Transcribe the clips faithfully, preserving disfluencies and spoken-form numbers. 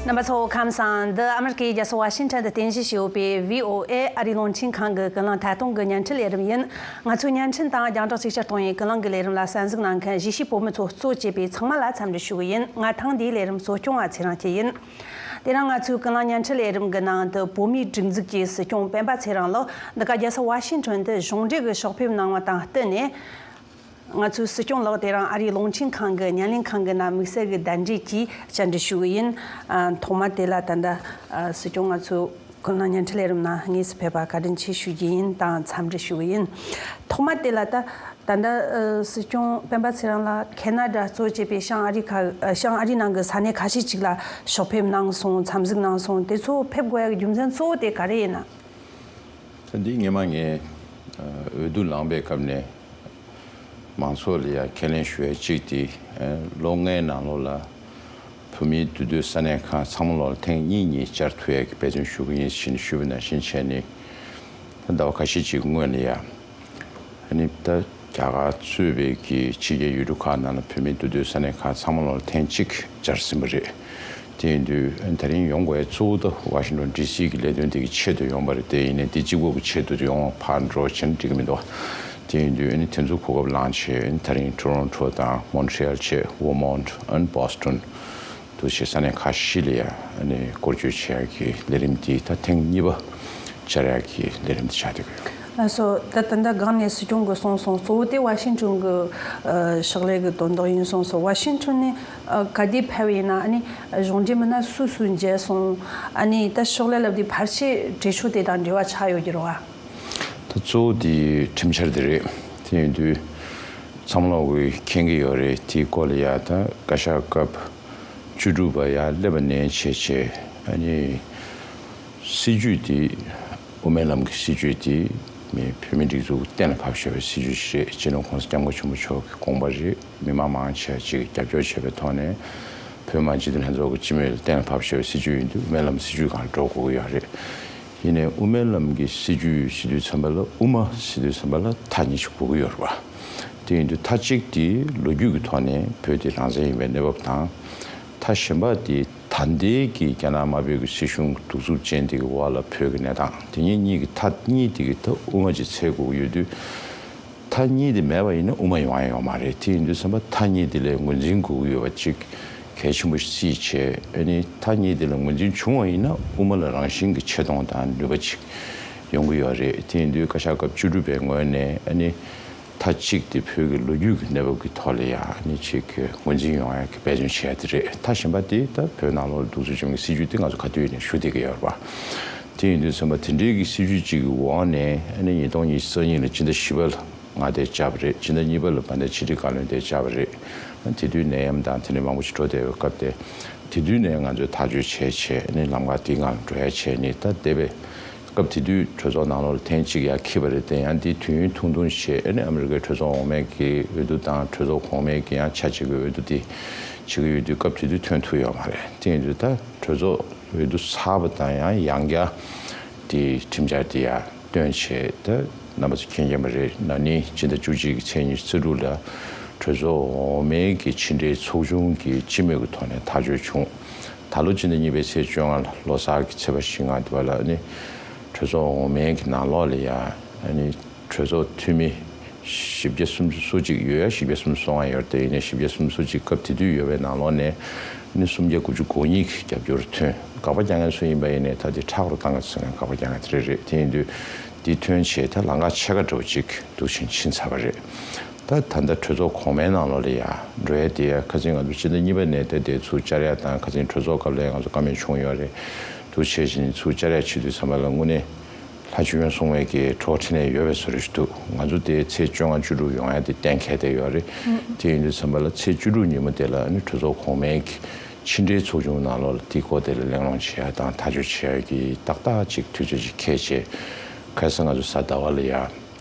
རྣམ་པ་ཚོ་ཁམས་བཟང་། འདི་ཨ་མི་རི་ཀའི་རྒྱལ་ས་ཝ་ཤིང་ཊོན་དུ་རྟེན་གཞི་བྱས་ཡོད་པའི་བྷི་ཨོ་ཨེ་ཨ་རིའི་རླུང་འཕྲིན་ཁང་གི་ཀུན་གླེང་ཐད་གཏོང་གི་བརྙན་འཕྲིན་ལས་རིམ་ཡིན། ང་ཚོའི་བརྙན་འཕྲིན་དང་རྒྱང་བསྒྲགས་ཅིག་ཅར་གཏོང་བའི་ཀུན་གླེང་གི་ལས་རིམ་ལ་གསན་གཟིགས་གནང་མཁན་གཞིས་བྱེས་བོད་མི་ཚོ་གཙོ་བྱས་པའི་ཚང་མ་ལ་འཚམས་འདྲི་ཞུ་གི་ཡིན། ང་ཐེངས་འདིའི་ལས་རིམ་གཙོ་སྐྱོང་བ་ཚེ་རིང་སྐྱིད་ཡིན། དེ་རིང་ང་ཚོའི་ཀུན་གླེང་བརྙན་འཕྲིན་ལས་རིམ་གྱི་ནང་དུ་བོད་མིའི་སྒྲིག་འཛུགས་ཀྱི་སྲིད་སྐྱོང་སྤེན་པ་ཚེ་རིང་ལགས་འདི་ག་རྒྱལ་ས་ཝ་ཤིང་ཊོན་དུ་གཞུང་འབྲེལ་གྱི་ཕྱག་ཕེབས་གནང་བ་དང་བསྟུན་ནས། ང་ཚོའི་སྲིད་སྐྱོང་ལགས་དེ་རིང་ཨ་རིའི་རླུང་འཕྲིན་ཁང་གི་བརྙན་ལེན་ཁང་གི་ནང་དམིགས་བསལ་གྱི་གདན་འདྲེན་གྱིས་བཅར་འདྲི་ཞུ་གི་ཡིན། ཨ། ཐོག་མ་དེ་ལ་ད་ལྟ་ཨ་སྲིད་སྐྱོང་ང་ཚོའི་ཀུན་གླེང་བརྙན་འཕྲིན་ལས་རིམ་ནང་དངོས་སུ་ཕེབས་པ་བཀའ་དྲིན་ཆེ་ཞུ་རྒྱུ་ཡིན་དང་འཚམས་འདྲི་ཞུ་གི་ཡིན། ཐོག་མ་དེ་ལ་ད་ད་ལྟ་ཨ་སྲིད་སྐྱོང་སྤེན་པ་ཚེ་རིང་ལགས་ཁེ་ན་ཌ་གཙོ་བྱས་པའི་བྱང་ཨ་རི་ཁ་ཨ་བྱང་ཨ་རི་ནང་གི་ས་གནས་ཁ་ཤས་ཅིག་ལ་ཕྱག་ཕེབས་གནང་སོང་། འཚམས་གཟིགས་གནང་སོང་། དེ་ཚོ་ཕེབས་དགོས་ཡག་གི་རྒྱུ་མཚན་གཙོ་བོ་དེ་ག་རེ་ཡིན་ན། ད་འདི་སྔོན་མ་ངས་ཨ་འོས་བསྡུ་ལངས་པའི་སྐབས་ནས་མང་ཚོགས་ལ་ཡང་ཁས་ལེན་ཞུ་ཡ་གཅིག་དེ། ཨ་ལོ་ལྔའི་ནང་ལོགས་ལ་བོད་མིའི་འདུས་སྡོད་ས་གནས་ཁག་ཚང་མ་ལོགས་ལ་ཐེངས་གཉིས་གཉིས་བཅར་ཐུབ་ཡ་གི་འབད་བརྩོན་ཞུ་གི་ཡིན་ཞེས་ཞུས་པ་ནང་བཞིན་བྱས་ནས། ད་ཟླ་བ་ཁ་ཤས་ཅིག་སྔོན་ལ་ཡང་ཨ་ནི་ད་རྒྱ་གར་གཙོས་པའི་གི་ཕྱི་རྒྱལ་ཡུལ་གྲུ་ཁག་ནང་ལ་བོད་མིའི་འདུས་སྡོད་ས་གནས་ཁག་ཚང་མ་ལོགས་ལ་ཐེངས་གཅིག་བཅར་ཟིན་པ་རེད། དེ་ཡིན་དུས་ཨ་ནི་ད་རིང་ཡོང་དགོས་ཡ་གཙོ་བོ་ད་ཝ་ཤིང་ཊོན་ཌི་སི་གི་ལས་དོན་དེ་གི་ཆེད་དུ་ཡོང་པ་རེད། དེ་ཡིན་ནའི་དེ་གཅིག་པོ་གི་ཆེད་དུ་ཡོང་བ་ཕར་འགྲོ་བྱས་ན་འགྲིག་གི་མི་འདུག་དེ་ཡིན་དུས་ཨ་ནི་དེ་ཚོ་གོ་སྐབས་བླངས་བྱས་ཨ་ནི་ད་རིང་ཊོ་རོན་ཊོ་དང་མོན་ཊི་རི་ཡལ་བྱས་ཝར་མོན་ཊི་ཨ་ནི་བྷོ་སི་ཊོན་དུ་བྱས་ས་གནས་ཁག་བཞི་ལ་ཡ་ཨ་ནི་སྐོར་སྐྱོད་བྱེད་ཡ་གི་ལས་རིམ་དེ་ད་ཐེངས་གཉིས་པ་བཅར་ཡ་གི་ལས་རིམ་དེ་ཆགས་བསྡད་ཀྱི་ཡོད། ལགས་སོ། ད་ད་ལྟ་སྒང་ནས་སྲིད་སྐྱོང་གིས་གསུངས་སོང་། གཙོ་བོ་དེ་ཝ་ཤིང་ཊོན་གྱི་ཨ་ཕྱག་ལས་ཀྱི་དོན་དག་ཡིན་གསུངས་སོང་། ཝ་ཤིང་ཊོན་ནས་ཨ་ག་དུས་ཕེབས་ཡིན་ན། ཨ་ནི་གཞུང་འབྲེལ་མི་སྣ་སུ་སུ་མཇལ་སོང་། ཨ་ནི་ད་ཕྱག་ལས་ལབ་དུས་ཕལ་ཆེར་གྲོས་ཆོད་དེ་དང་འབྲེལ་བ་ཆགས་ཡོད་ཀྱི་རེད་བ། ད་གཙོ་བོ་དེ་ཁྲིམས་འཆར་དེ་རེད། དེ་ཡིན་དུས་ཚང་མ་ལོག་གིས་མཁྱེན་གྱི་ཡོད་རེད། དེའི་སྐོར་ལ་ཡ་ད་བཀའ་ཤག་སྐབས་བཅུ་དྲུག་པ་ཡར་སླེབས་པ་ནས་བྱས་བྱས་ཨ་ནི་སྲིད་ཇུས་དེ་དབུ་མའི་ལམ་གྱི་སྲིད་ཇུས་དེ་མི་བོད་མིའི་སྒྲིག་འཛུགས་གཏན་ལ་ཕབ་བཞག་པའི་སྲིད་ཇུས་ཤིག་རེད། སྤྱི་ནོར་༸གོང་ས་༸སྐྱབས་མགོན་ཆེན་པོ་མཆོག་གི་དགོངས་པ་རེད། མི་མང་མང་ཆེ་བ་ཅིག་གིས་རྒྱབ་སྐྱོར་བྱས་པའི་ཐོག་ནས་བོད་མི་མང་སྤྱི་འཐུས་ལྷན་ཚོགས་ཀྱི་སྤྱི་མོས་ལ་གཏན་ལ་ཕབ་བཞག་པའི་སྲིད་ཇུས་ཡིན་དུས་དབུ་མའི་ལམ་སྲིད་ཇུས་སྒང་ལ་འགྲོ་དགོས་ཀྱི་ཡོད་རེད། ཡིན་ནའི་དབུ་མའི་ལམ་གྱི་སྲིད་ཇུས་ཟེར་དུས་ཙམ་པ་ལ་དབུ་མ་ཟེར་དུས་ཙམ་པ་ལ་མཐའ་གཉིས་ཤིག་དགོས་ཀྱི་ཡོད་རེད་བ། དེ་ཡིན་དུས་མཐའ་གཅིག་དེ་ལོ་རྒྱུས་ཀྱི་ཐོག་ནས་བོད་དེ་རང་བཙན་ཡིན་པའི་གནས་བབ་དང་། མཐའ་གཞན་པ་དེ་ད་ལྟའི་གི་རྒྱ་ནག་དམར་པོའི་གི་སྲིད་གཞུང་གདུག་རྩུབ་ཅན་དེ་གི་འོག་ལ་བོད་ཀྱི་གནས་སྟངས་དེ་གཉིས་གཉིས་ཀྱི་མཐའ་གཉིས་དེ་གི་ད་དབུ་མ་ཅིག་འཚོལ་དགོས་ཀྱི་ཡོད་དུས། མཐའ་གཉིས་དེ་མེད་པ་ཡིན་ན་དབུ་མ་ཡོང་ཡ་ཡོད་མ་རེད། དེ་ཡིན་དུས་ཙམ་པ་མཐའ་གཉིས་དེ་ལ་ངོས་འཛིན་དགོས་ཀྱི་ཡོད་པ་ཅིག་གལ་ཆེན་པོ་ཞིག་བརྩིས་བྱས། ཨ་ནི་མཐའ་གཉིས་དེ་ལ་ངོས་འཛིན་བྱུང་བ་ཡིན་ན་དབུ་མ་ལ་རང་བཞིན་གྱི་ཆེ་མཐོང་དང་ནུས་པ་ཅིག་ཡོང་གི་ཡོད་རེད། དེ་ཡིན་དུས་བཀའ་ཤག་སྐབས་བཅུ་དྲུག་པའི་ངོས་ནས་ཨ་ནི་མཐའ་གཅིག་དེ་བོད་ཀྱི་ལོ་རྒྱུས་ཀྱི་གནས་བབ་ཀྱི་ཐོག་ལ་ཡ་ཨ་ནི་ཅིག་ངོས་འཛིན་ཡོང་ཡ་གི་འབད་བརྩོན་བྱེད་ཡ་དེ་རེད། མཐའ་གཞན་པ་དེ་ད་བོད་ནང་ལོགས་ལ་གདུག་རྩུབ་ཅན་གྱི་སྲིད་ཇུས་དེ་ང་ཚོ་ག་དུས་ཡིན་ནའི་ཞུ་བསྡད་ཀྱི་ཡོད་རེད་པ། དེ་ཡིན་དུས་ཙམ་པ་དེ་འདྲའི་གི་སྲིད་ཇུས་ཅིག་གི་འོག་ནས་ཨ་ནི་ཉིས་སྟོང་ཉི་ཤུ་རྩ་གཉིས་ལ་སྤྱི་ཟླ་བཞི་པ་ལ་མངའ་སྡེ་བཅགས་པ་རེད། སྤྱི་ཟླ་གཉིས་པ་ལ་དཔལ་ལྡན་ཕྱི་དྲིལ་བཀའ་བློན་དེ་བཅགས་པ་རེད། དེ་དུས་ནད་ཡམས་དང་དེ་འདྲ་མང་པོ་ཞིག་འགྲོ་བསྡད་པའི་སྐབས་དེ། དེ་དུས་ནས་ང་ཚོས་ཐག་གཅོད་བྱས་བྱས་ནས་ལམ་ཁ་དེའི་སྒང་ལ་འགྲོ་ཡ་བྱས་ནས། ད་འདས་པའི་སྐབས་དེ་དུས་གྲོས་ཚོགས་ནང་ལོགས་ལ་ཐེངས་གཅིག་ཡར་འཁྱེར་བ་རེད་དེ། ཡང་དེ་དུས་ཡུན་ཐུང་ཐུང་བྱས། ཨ་ནི་ཨ་མི་རི་ཀའི་གྲོས་ཚོགས་འོག་མའི་གི་འོས་བསྡུ་དང་གྲོས་ཚོགས་གོང་མའི་གི་ཡང་ཆ་གཅིག་གི་འོས་བསྡུ་དེ་བྱེད་ཀྱི་ཡོད་དུས་སྐབས་དེ་དུས་ཐོན་ཐུབ་ཡོད་མ་རེད། དེ་ཡིན་དུས་ད་གྲོས་ཚོགས་འོས་བསྡུ་ཚར་བ་དང་ཡང་ཡང་བསྐྱར་དེ་ཁྲིམས་འཆར་དེ་ཡར་བཏོན་བྱས། ད་རྣམ་པ་ཚོ་མཁྱེན་མཁྱེན་པ་རེད། ན་ནིང་སྤྱི་ཟླ་བཅུ་གཅིག་གི་ཚེས་ཉི་ཤུ་རྩ་དྲུག་ལ་གྲོས་ཚོགས་འོག་མའི་གི་ཕྱི་འབྲེལ་ཚོགས་ཆུང་གི་སྤྱི་མོས་ཀྱི་ཐོག་ནས་ཐག་གཅོད་བྱུང་། ད་ལོ་སྤྱི་ཟླ་གཉིས་པའི་ཚེས་བཅོ་ལྔ་ལོ་གསར་གྱི་ཚེས་པ་བཞི་ལྔ་དེ་བ་ལ་ནི་གྲོས་ཚོགས་འོག་མའི་གི་ནང་ལོགས་ལ་ཡ་ཨ་ནི་གྲོས་ཚོགས་འཐུས་མི་བཞི་བརྒྱ་སུམ་ཅུ་སོ་གཅིག་ཡོད་ཡ། བཞི་བརྒྱ་སུམ་ཅུ་སོ་ལྔ་ཡོད་རེད་དེ། ཡིན་ནའི་བཞི་བརྒྱ་སུམ་ཅུ་སོ་གཅིག་སྐབས་དེ་དུས་ཡོད་པའི་ནང་ལོགས་ནས་ནི་སུམ་བརྒྱ་དགུ་བཅུ་གོ་གཉིས་ཀྱི་རྒྱབ་སྐྱོར་ཐོན། དགག་པ་རྒྱག་མཁན་སུ་ཡིན་པ་ཡིན་ནའི་ད་དེ་ཁྲག་རུ་བཏང་ག་ཚོད་ཀྱང་དགག་པ་རྒྱག་མཁན་དེ་རེ་རེད། དེ་ཡིན་དུས་འདི་ཐོན་བྱས་ད་ལམ་ཁ་ཕྱེད་ཀ་འདྲ་བོ་ཅིག་འདུག་ཕྱིན་ཕྱིན་ཚར་བ་རེད། ད་ད་ལྟ་གྲོས་ཚོགས་གོང་མའི་ནང་ལོགས་ལ་ཡ་འགྲོ་ཡ་དེ་ཡ་ཁ་སང་ང་ཚོ་སྤྱི་ཟླ་གཉིས་པ་ནས་ད་དེ་ཚུར་བཅར་ཡ་དང་། ཁ་སང་གྲོས་ཚོགས་སྐབས་ལ་ཡ་ང་ཚོ་བཀའ་མོལ་བྱུང་ཡོད་རེད། འདུག་བྱས་བཞིན་ཚུར་བཅར་ཡ་བྱེད་དུས་ཙམ་པ་ལ་དངོས་གནས་ལྷ་ཆོས་སྐྱོང་སྲུང་མའི་གི་གྲོགས་འཕྲིན་ལས་ཡོད་པའི་བཟོ་འདྲ་ཞིག་འདུག་ང་ཚོ་དེ་ཚེས་བཅོ་ལྔ་བཅུ་དྲུག་ཡོང་ཡ་དེ་གཏན་འཁེལ་བསྡད་ཡོད་རེད། དེ་ཡིན་དུས་ཙམ་པ་ལ་ཚེས་བཅུ་དྲུག་ཉིན་མོ་དེ་ལ་ནི་གྲོས་ཚོགས་གོང་མའི་གི་ཕྱི་འབྲེལ་ཚོགས་ཆུང་ནང་ལོགས་ལ་དེའི་སྐོར་དེ་ལ་གླེང་སློང་བྱེད་ཡ་དང་ཐག་གཅོད་བྱེད་ཡ་གི་ཏག་ཏག་ཅིག་དུས་ཚོད་ཅིག་འཁེལ་བྱས། ཁ་སང་ང་ཚོ་གཟའ་ཟླ་བ་ལ་ཡ།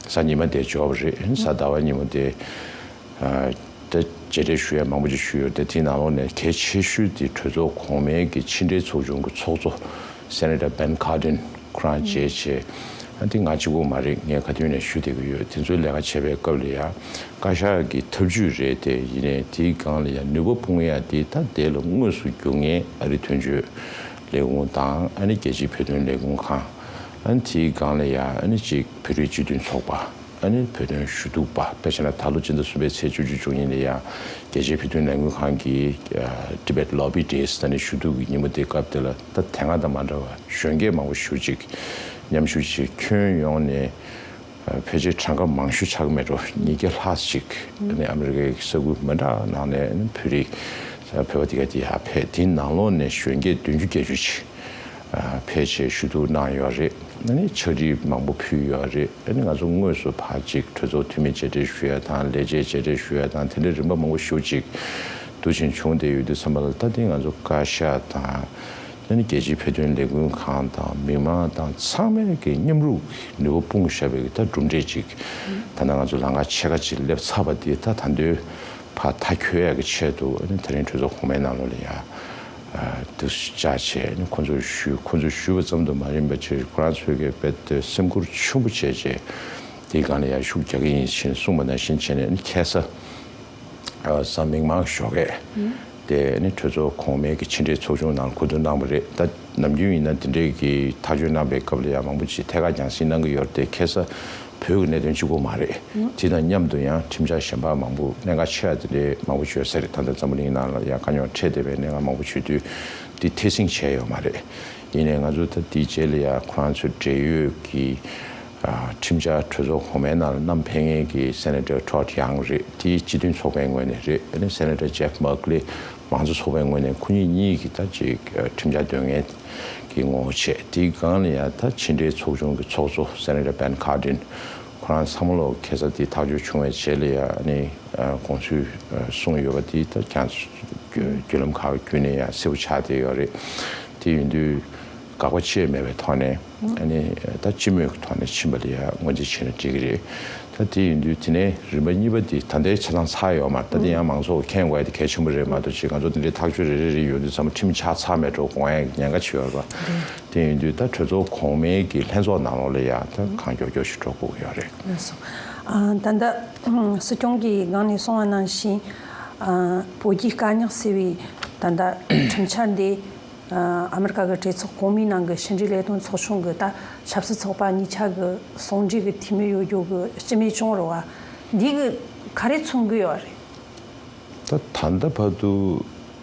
གཟའ་ཉི་མ་དེ་འབྱོར་བ་རེད། གཟའ་ཟླ་བ་ཉིན་མོ་དེ། ཨ། ད་མཇལ་འཕྲད་ཞུ་ཡ་མང་པོ་ཅིག་ཞུས་ཡོད་རེད། དེའི་ནང་ལོགས་ནས་གལ་ཆེ་ཤོས་དེ་གྲོས་ཚོགས་གོང་མའི་གི་ཕྱི་འབྲེལ་ཚོགས་ཆུང་གི་ཚོགས་གཙོ་སེ་ནེ་ཊར་བེན་ཁར་ཌིན་ཁོ་རང་མཇལ་བྱས། ཨ་དེ་ང་གཅིག་པོ་མ་རེད། ངས་ག་དུས་ནས་ཞུ་བསྡད་ཀྱི་ཡོད། དེ་ཚོའི་ལས་ཀ་བྱེད་པའི་སྐབས་ལ་ཡ་བཀའ་ཤག་གི་ཐབས་ཇུས་རེད་དེ། ཡིན་ནའི་དེའི་སྒང་ལ་ཡ་ནུས་པ་སྤུངས་ཡ་དེ་ད་དེ་ལ་དངོས་སུ་རྒྱུག་མཁན་ཨ་རི་དོན་གཅོད་ལས་ཁུངས་དང་། ཨ་ནི་རྒྱལ་སྤྱིའི་བོད་དོན་ལས་འགུལ་ཁང་། ཨ་ནི་དེའི་སྒང་ལ་ཡ་ཨ་ནི་གཅིག་བོད་རིགས་སྤྱི་མཐུན་ཚོགས་པ། ཨ་ནི་བོད་དོན་ཞུ་གཏུག་པ། དཔེ་བྱས་ན་ད་ལོ་སྤྱི་ཟླ་གསུམ་པའི་ཚེས་བཅུ་གཅིག་བཅུ་གཉིས་ལ་ཡ་རྒྱལ་སྤྱིའི་བོད་དོན་ལས་འགུལ་ཁང་གི་ཨ་Tibet Lobby Days ད་ནི་ཞུ་གཏུག་གི་ཉིན་མོ་དེ་སྐབས་དེ་ལ་ད་དེ་སྔ་དང་མ་འདྲ་བ་གཞོན་སྐྱེས་མང་པོ་ཞེ་པོ་ཅིག་མཉམ་ཞུགས་བྱས། ཁྱོན་ཡོངས་ནས་ཨ་ཕལ་ཆེར་གྲངས་ཀ་མང་ཤོས་ཆགས་ཀྱི་མེད་འགྲོ། ཉིས་བརྒྱ་ལྷག་ཅིག་ཨ་ནི་ཨ་མི་རི་ཀའི་ས་ཁུལ་མི་འདྲ་ནང་ནས་ཨ་ནི་བོད་རིགས་བོད་པ་དེ་ག་དེ་ཡར་ཕེབས། དེའི་ནང་ལོགས་ནས་གཞོན་སྐྱེས་བདུན་ཅུ་བརྒྱད་ཅུ་ཅིག་ཨ་ཕལ་ཆེར་ཞུ་གཏུག་གནང་ཡོད་རེད། ཨ་ནི་ཕྱག་བྲིས་མང་པོ་ཕུལ་ཡོད་རེད། ཨ་ནི་ང་ཚོ་དངོས་སུ་ཕར་ཅིག་གྲོས་ཚོགས་འཐུས་མི་མཇལ་འཕྲད་ཞུ་ཡ་དང་། ལས་བྱེད་མཇལ་འཕྲད་ཞུ་ཡ་དང་། དེ་འདྲའི་རིམ་པ་མང་པོ་ཞེ་པོ་ཅིག་དུ་ཕྱིན་བྱུང་བསྡད་ཡོད་དུས་ཙམ་པ་ལ། ད་དེ་ང་ཚོ་བཀའ་ཤག་དང་། ཨ་ནི་རྒྱལ་སྤྱིའི་བོད་དོན་ལས་འགུལ་ཁང་དང་མི་མང་དང་ཚང་མས་ཀྱི་མཉམ་རུབ་ཀྱི་ནུས་པ་སྤུངས་བཞག་པའི་ད་གྲུབ་འབྲས་ཅིག་ད་ལྟ་ང་ཚོ་ལམ་ཁ་ཕྱེད་ཀ་ཅིག་སླེབས་ཚར་བ་འདི་ད་ད་དུང་ཕར་མཐའ་འཁྱོལ་ཡག་གི་ཆེད་དུ། ཨ་ནི་ད་རིང་གྲོས་ཚོགས་གོང་མའི་ནང་ལོགས་ལ་ཡ་ཨ་དུ་བཅར་བྱས། ཨ་ནི་ཁོང་ཚོར་ཞུས། ཁོང་ཚོར་ཞུས་པ་ཙམ་དུ་མ་ཡིན་པ་བྱས། ཁོ་རང་ཚོས་ཀྱི་རྦད་དེ་སེམས་ཁུར་ཆེན་པོ་བྱས་བྱས་དེའི་སྒང་ལ་ཡ་ཤུགས་རྒྱག་གི་ཡིན་ཞེས་གསུངས་པ་ནང་བཞིན་བྱས་ནས། ཨ་ནི་ཁ་སང་ཨ་གཟའ་མིག་དམར་ཞོགས་ཀས་དེ་ནི་གྲོས་ཚོགས་གོང་མའི་གི་ཕྱི་འབྲེལ་ཚོགས་ཆུང་ནང་གོ་བསྡུར་གནང་བ་རེད། ད་ནམ་རྒྱུན་ཡིན་ན་འདི་འདྲའི་གི་ཐག་གཅོད་གནང་པའི་སྐབས་ལ་ཡང་མང་པོ་ཅིག་ཐད་ཀར་རྒྱང་སྲིང་གནང་གི་ཡོད་རེད་དེ། ཁ་སང་བོད་ཀྱི་གནད་དོན་གཅིག་པོ་མ་རེད། དེ་དང་མཉམ་དུ་ཡང་ཁྲིམས་འཆར་གཞན་པ་མང་པོ་གནད་འགག་ཆེ་བ་དེ་འདྲའི་མང་པོ་ཅིག་ཡོད་ས་རེད། ད་ལྟ་འཛམ་བུ་གླིང་ནང་ལ་ཡང་དཀའ་རྙོག་འཕྲད་བསྡད་པའི་གནད་འགག་མང་པོ་ཅིག་ཡོད་དུས། དེ་ཐད་སྲིང་བྱས་ཡོད་མ་རེད། ཡིན་ནའི་ང་ཚོ་ད་དེའི་རྗེས་ལ་ཡ་ཁོ་རང་ཚོའི་འབྲེལ་ཡོད་ཀྱི་ཨ་ཁྲིམས་འཆར་གྲོས་ཚོགས་གོང་མའི་ནང་ལ་བསྣམས་ཕེབས་མཁན་གྱི་སེ་ནེ་ཊར་ཊོཌ་ཡང་རེད། དེ་སྤྱི་མཐུན་ཚོགས་པའི་ངོས་ནས་རེད། ཨ་ནི་སེ་ནེ་ཊར་ཇེབ་མག་ལེ་མང་གཙོ་ཚོགས་པའི་ངོས་ནས། ཁོ་གཉིས་གཉིས་ཀྱིས་ད་ཅིག་ཨ་ཁྲིམས་འཆར་འདོན་མཁན་གྱི་ངོ་བོ་བྱས། དེའི་སྒང་ལ་ཡ་ད་ཕྱི་འབྲེལ་ཚོགས་ཆུང་གི་ཚོགས་གཙོ་སེ་ནེ་ཊར་བེན་ཁར་ཌིན། ཁོ་རང་ཚང་མ་ལོག་ཁ་སང་དེ་ཐག་གཅོད་བྱུང་བའི་རྗེས་ལ་ཡ་ཨ་ནི་ཨ་དགོངས་ཚུལ་ཨ་གསུངས་ཡོད་པ་དེ་ད་ཀྱང་བརྒྱུད་ལམ་ཁག་བརྒྱུད་ནས་ཡ་གསལ་པོ་ཆགས་བསྡད་ཡོད་རེད། དེ་ཡིན་དུས་དགག་པ་ཅི་ཡང་མེད་པའི་ཐོག་ནས། ཨ་ནི་ད་སྤྱི་མོས་ཀྱི་ཐོག་ནས་ཕྱིན་པ་ལ་ཡ་ངོས་འཛིན་བྱས་ན་འགྲིག་གི་རེད། ད་དེ་ཡིན་དུས་དེ་ནས་རིམ་པ་གཉིས་པ་དེ་ད་ལྟའི་ཆ་ཚང་ཚར་ཡོད་མ་རེད། ད་དེ་ཡང་མང་ཚོགས་མཁྱེན་དགོས་ཡ་དེ་གལ་ཆེན་པོ་རེད་མ་གཏོགས། ཅིག་ང་ཚོ་དེ་འདྲའི་ཐག་གཅོད་རེ་རེ་རེ་ཡོང་དུས་ཙམ་པ་ཁྲིམས་ཆག་ཚར་མེད་འགྲོ་དགོངས་ཡ་ཉེན་ཁ་ཆེ་ཡོད་རེད་པ། དེ་ཡིན་དུས་ད་གྲོས་ཚོགས་གོང་མའི་གི་ལྷན་ཚོགས་ནང་ལོགས་ལ་ཡ་ད་གང་མགྱོགས་མགྱོགས་ཤིག་འགྲོ་དགོས་ཀྱི་ཡོད་རེད། ལགས་སོ། ཨ་ད་ལྟ་སྲིད་སྐྱོང་གིས་སྒང་ནས་གསུངས་པ་ནང་བཞིན། ཨ་བོད་རྒྱའི་དཀའ་རྙོག་སེལ་བའི་ད་ལྟ་ཁྲིམས་འཆར་འདི་ཨ་ཨ་མི་རི་ཀ་གི་གྲོས་ཚོགས་གོང་མའི་ནང་གི་ཕྱི་འབྲེལ་ལས་དོན་ཚོགས་ཆུང་གི་ད་ཆབ་སྲིད་ཚོགས་པ་གཉིས་ཆ་གི་ཟུང་འབྲེལ་གི་འཐུས་མི་ཡོད་རྒྱུ་གི་སྤྱི་མོས་བྱུང་རེད་པ། འདི་གི་ག་རེ་མཚོན་གི་ཡོད་རེད། ད་ད་ལྟ་བར་དུ་